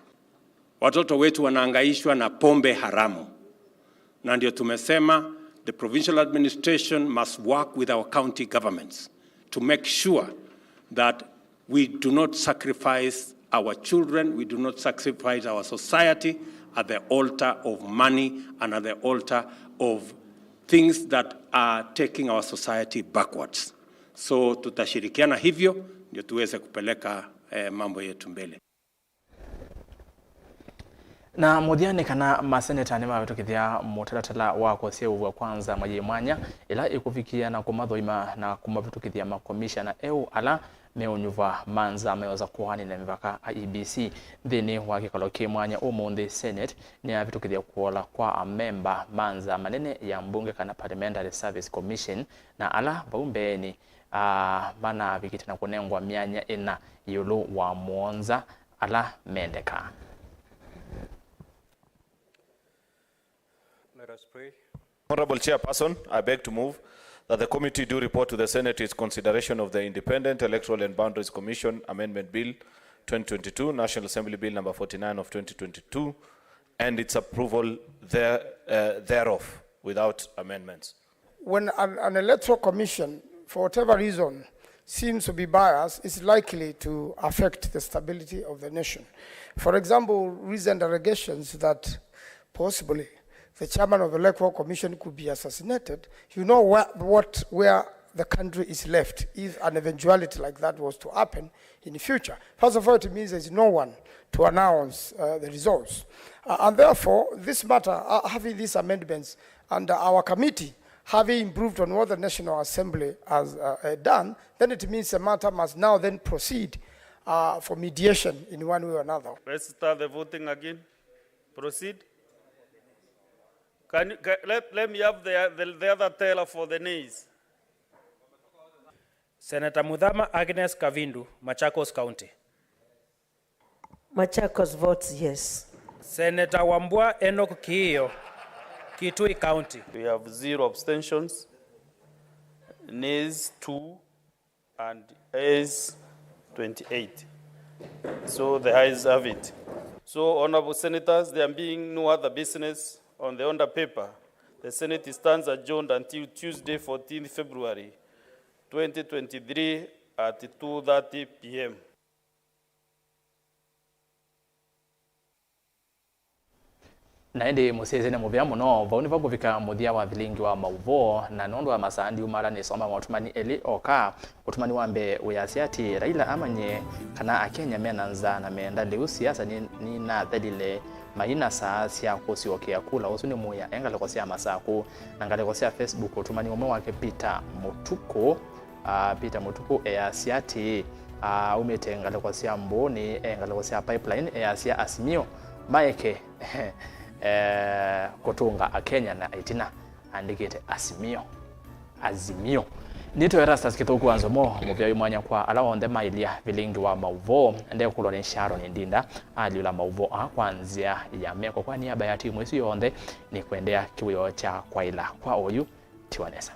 Watoto wetu wanahangaishwa na pombe haramu, na ndio tumesema the provincial administration must work with our county governments to make sure that we do not sacrifice our children, we do not sacrifice our society at the altar of money and at the altar of things that are taking our society backwards. So tutashirikiana hivyo ndio tuweze kupeleka, eh, mambo yetu mbele. Na mũthya nĩ kana maseneta nĩmavĩtũkĩthya mũtalatala wa kũseũvw'a kwa nzama yĩ mwanya ĩla ĩkũvikĩa na kũmathũima na kũmavĩtũkĩthya makomishana eũ ala meũnyuvwa ma nzama yosa kũaanĩla mĩvaka, I E B C. Nthĩnĩ wa kĩkalo kĩ mwanya ũmũnthĩ, Senate nĩyavĩtũkĩthya kũola kwa amemba ma nzama nene ya mbunge kana Parliamentary Service Commission, na ala vau mbeenĩ, aa, manavikĩte na kũnengwa myanya ĩna ĩũlũ wa mũonza ala mendekaa. Let us pray. Honorable Chairperson, I beg to move that the committee do report to the Senate its consideration of the Independent Electoral and Boundaries Commission Amendment Bill twenty twenty-two, National Assembly Bill number forty-nine of twenty twenty-two, and its approval there, uh, thereof without amendments. When an, an electoral commission, for whatever reason, seems to be biased, it's likely to affect the stability of the nation. For example, recent allegations that possibly the chairman of the Electoral Commission could be assassinated, you know where, what, where the country is left if an eventuality like that was to happen in the future. First of all, it means there is no one to announce, uh, the results. Uh, and therefore, this matter, uh, having these amendments, and our committee having improved on what the National Assembly has, uh, uh, done, then it means the matter must now then proceed, uh, for mediation in one way or another. Let's start the voting again. Proceed. Can you, ca-, let, let me have the, the, the other teller for the nays. Senator Muthama Agnes Kavindu, Machakos County. Machakos votes yes. Senator Wambua Enoch Kiio, Kitui County. We have zero abstentions, nays two, and ayes twenty-eight. So the ayes have it. So, honorable senators, there being no other business on the order paper, the Senate stands adjourned until Tuesday, fourteenth February twenty twenty-three at two thirty p m. Na ĩndĩ mũsyaĩĩsya nĩ mũvea mũno, vau nĩvo ngũvika mũthya wa vilingi wa maũvoo, na nũndũ wa masaa ndiumala nĩsoma maũtũmani elĩ oka. Ũtũmani wa mbee wĩasya atĩ, Raila amanyie kana Akenya mena nzaa na meenda lĩu siasa nĩ-, nĩnathelile, maina saa sya kũsyokea kula. Ũsu nĩ mũĩa e ngalĩko sya Masakũ. Na ngalĩko sya Facebook, ũtũmani ũmwe wake Peter Mũtukũ, ah, Peter Mũtukũ easya atĩĩ, ah, aumĩte ngalĩko sya Mbũũnĩ, e ngalĩko sya Pipeline, easya Azimio maeke, eh, kũtũnga Akenya na ĩtina, andĩkĩte Azimio. Azimio. Nĩtwe Erastus Kĩthũku wa Nzomo, mũvea wĩ mwanya kwa ala onthe mailya vilingi wa maũvoo. Ndekũlwa nĩ Sharon Ndinda, alyũla maũvoo aa kwa nzĩa ya meko. Kwa niaba ya timu ĩsu yonthe, nĩkwendea kĩwĩoo kya kwaĩla kwa oyu. Tiwa nesa.